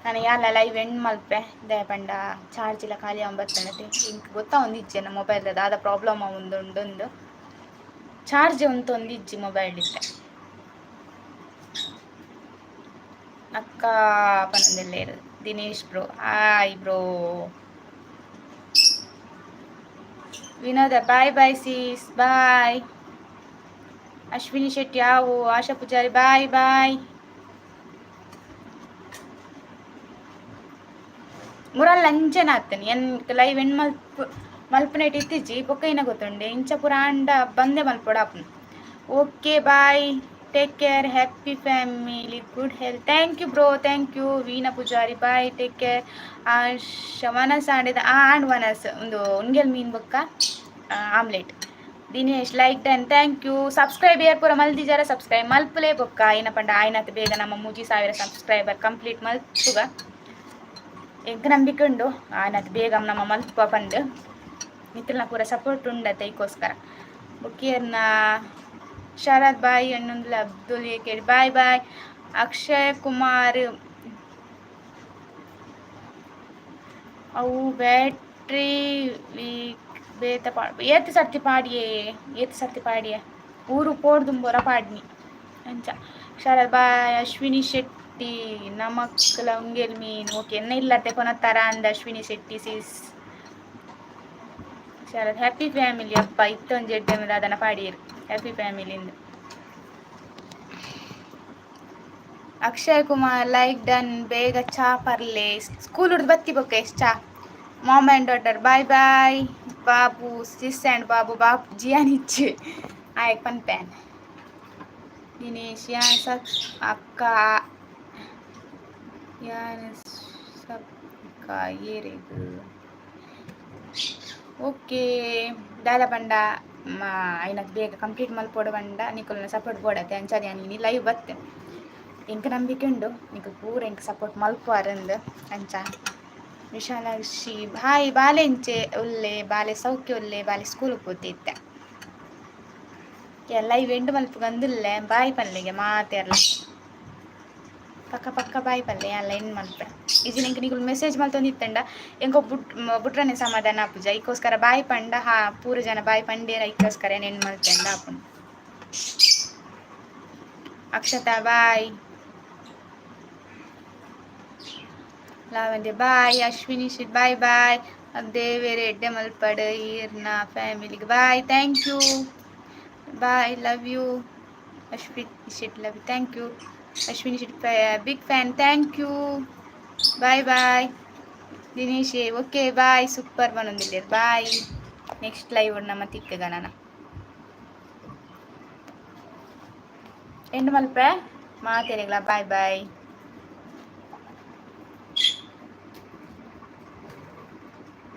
ನಾನು ಯಾಲ ಲೈವ್ ಎಂಡ್ ಮಲ್ಪೆ ದಯ ಪಂಡ ಚಾರ್ಜ್ ಇಲ್ಲ ಖಾಲಿ ಬತ್ತಂಡತೆ ಇಂಕ್ ಗೊತ್ತಾ ಒಂದಿಜ್ಜಿ ನನ್ನ ಮೊಬೈಲ್ ದಾದ ಪ್ರಾಬ್ಲಮ್ ಉಂಡು ಚಾರ್ಜ್ ಉಂತೊಂದಿಜ್ಜಿ ಮೊಬೈಲ್ ಇತ್ತೆ. ಅಕ್ಕ ಪನೊಂದೆಲ್ಲೇರು Dinesh bro hi bro. Vinoda bye bye sis bye. Ashwini Shetty ಆವು ಆಶಾ ಪೂಜಾರಿ ಬಾಯ್ ಬಾಯ್. ಮುರಲ್ ಅಂಚನೆ ಆತನಿ ಎನ್ ಲೈವ್ ಎಂಡ್ ಮಲ್ಪು ಮಲ್ಪುನೇಟ್ ಇತ್ತಿಜಿ ಬೊಕ್ಕ ಇನ್ನ ಗೊತ್ತುಂಡೆ ಇಂಚ ಪೂರ ಆಂಡ ಬಂದೆ ಮಲ್ಪೊಡು ಆಪುಂಡು. Okay bye, take care, happy family, good health. Thank you bro, thank you. Veena Poojary bye, take care. ವನಸ್ ಆಂಡಿದ and ವನಸ್ ಒಂದು ಉಂಗೆಲ್ ಮೀನ್ ಬೊಕ್ಕ omelette. Dinesh like done, thank you. Subscribe ಏರ್ ಪೂರ ಮಲ್ದಿಜಾರ ಸಬ್ಸ್ಕ್ರೈಬ್ ಮಲ್ಪುಲೇ ಬೊಕ್ಕ ಏನ ಪಂಡ ಆಯ್ನತ್ ಬೇಗ ನಮ್ಮ 3000 ಸಬ್ಸ್ಕ್ರೈಬರ್ ಕಂಪ್ಲೀಟ್ ಮಲ್ಪುಗ ಎಂಕ್ ನಂಬಿಕೆ ಉಂಡು ಆಯ್ನತ್ ಬೇಗ ನಮ್ಮ ಮಲ್ಪ ಪಂದ್ ಮಿತ್ರನ ಪೂರ ಸಪೋರ್ಟ್ ಉಂಡತೆ ಐಕೋಸ್ಕರ. ಬೊಕ್ಕಿಯರ್ನ ಶರತ್ ಬಾಯ್ ಅಣ್ಣಂದ್ಲ ಅಬ್ದುಲ್ ಎ ಬಾಯ್ ಬಾಯ್. ಅಕ್ಷಯ್ ಕುಮಾರ್ ಅವು ಬ್ಯಾಟ್ರಿ ವೀಕ್ ಬೇತ ಪಾ ಏತ್ ಸರ್ತಿ ಪಾಡಿಯೇ ಏತ್ ಸರ್ತಿ ಪಾಡಿಯೇ ಊರು ಪೋಡ್ದುಂಬೋರ ಪಾಡ್ನಿ ಅಂಚ. ಶರತ್ ಬಾಯ್. ಅಶ್ವಿನಿ ಶೆಟ್ಟಿ ನಮಕ್ಲ ಉಂಗೆಲ್ ಮೀನ್ ಓಕೆ ಎನ್ನ ಇಲ್ಲತ್ತೆ ಕೊನತ್ತಾರ ಅಂದ Ashwini Shetty sis. Sharath happy family ಅಪ್ಪ ಇತ್ತೊಂಜಿ ಎಡ್ಡೆ ಅದನ್ನ ಪಾಡಿಯರು ಹ್ಯಾಪಿ ಫ್ಯಾಮಿಲಿಂದ. Akshay Kumar like done. ಬೇಗ ಚಾ ಪರ್ಲೆ ಸ್ಕೂಲ್ ಹುಡ್ದು ಬತ್ತಿ ಬೊಕ್ಕ ಎಷ್ಟು ಚಾ. Mom and daughter bye bye. Babu sis and Babu Babu ಜಿಯಾನಿಚ್ಚಿ ಆಯಕ್ ಪನ್ ಪ್ಯಾನ್. ದಿನೇಶ್ ಯಾನ್ ಸಕ್ ಅಕ್ಕ ಯಾನ್ ಸಕ್ಕ ಏರೆಗ್ ಓಕೆ ದಾದ ಪಂಡ ಐನಕ್ ಬೇಗ ಕಂಪ್ಲೀಟ್ ಮಲ್ಪೊಡು ಪಂಡ ನಿಕುಲ್ನ ಸಪೋರ್ಟ್ ಬೋಡತ್ತೆ ಅಂಚಾದ ಯಾನ್ ಇನಿ ಲೈವ್ ಬತ್ತೆ ಎಂಕ್ ನಂಬಿಕೆ ಉಂಡು ನಿಕುಲು ಪೂರ ಎಂಕ್ ಸಪೋರ್ಟ್ ಮಲ್ಪುವರಂದ್ ಅಂಚ. ವಿಶಾಲಾಕ್ಷಿ ಬಾಯ್ ಬಾಲೆ ಇಂಚೆ ಉಲ್ಲೆ ಬಾಲೆ ಸೌಖ್ಯ ಉಲ್ಲೆ ಬಾಲೆ ಸ್ಕೂಲ್ ಪೋತೆ ಇತ್ತೆ. ಲೈವ್ ಎಂಡ್ ಮಲ್ಪುಗಂದುಲ್ಲೆ ಬಾಯ್ ಪನ್ಲೆಗೆ ಮಾತೆರ್ಲ ಪಕ್ಕ ಪಕ್ಕ ಬಾಯ್ ಪಲ್ಲೆ ಅಲ್ಲ ಎಂಡ್ ಮಲ್ಪೆ ಇಜ್ಜಿ ಎಂಕ್ ನಿಕುಲು ಮೆಸೇಜ್ ಮಲ್ತೊಂದಿತ್ತಂಡ ಎಂಕ್ ಬುಟ್ರನೆ ಸಮಾಧಾನ ಆಪುಜ ಐಕೋಸ್ಕರ ಬಾಯ್ ಪಂಡ ಹಾ ಪೂರ ಜನ ಬಾಯ್ ಪಂಡೇರ ಐಕೋಸ್ಕರ ಎಂಡ್ ಮಲ್ತೆಂಡ ಆಪುಂಡು. Akshata bye. Lavanya bye. Ashwini Shetty bye bye. ದೇವೇರೆ ಎಡ್ಡೆ ಮಲ್ಪಡ್ ಈರ್ನ ಫ್ಯಾಮಿಲಿಗೆ bye. Thank you bye, love you Ashwini Shetty, love you, thank you Ashwini Shetty big fan, thank you bye bye. Dinesh okay bye, super ಬಂದಿದ್ದೀರಿ bye. Next live ನಮ್ಮ ತಿಕ್ಕಗ ನಾನು end ಮಲ್ಪೆ ಮಾತೇನಿಲ್ಲ boy boy.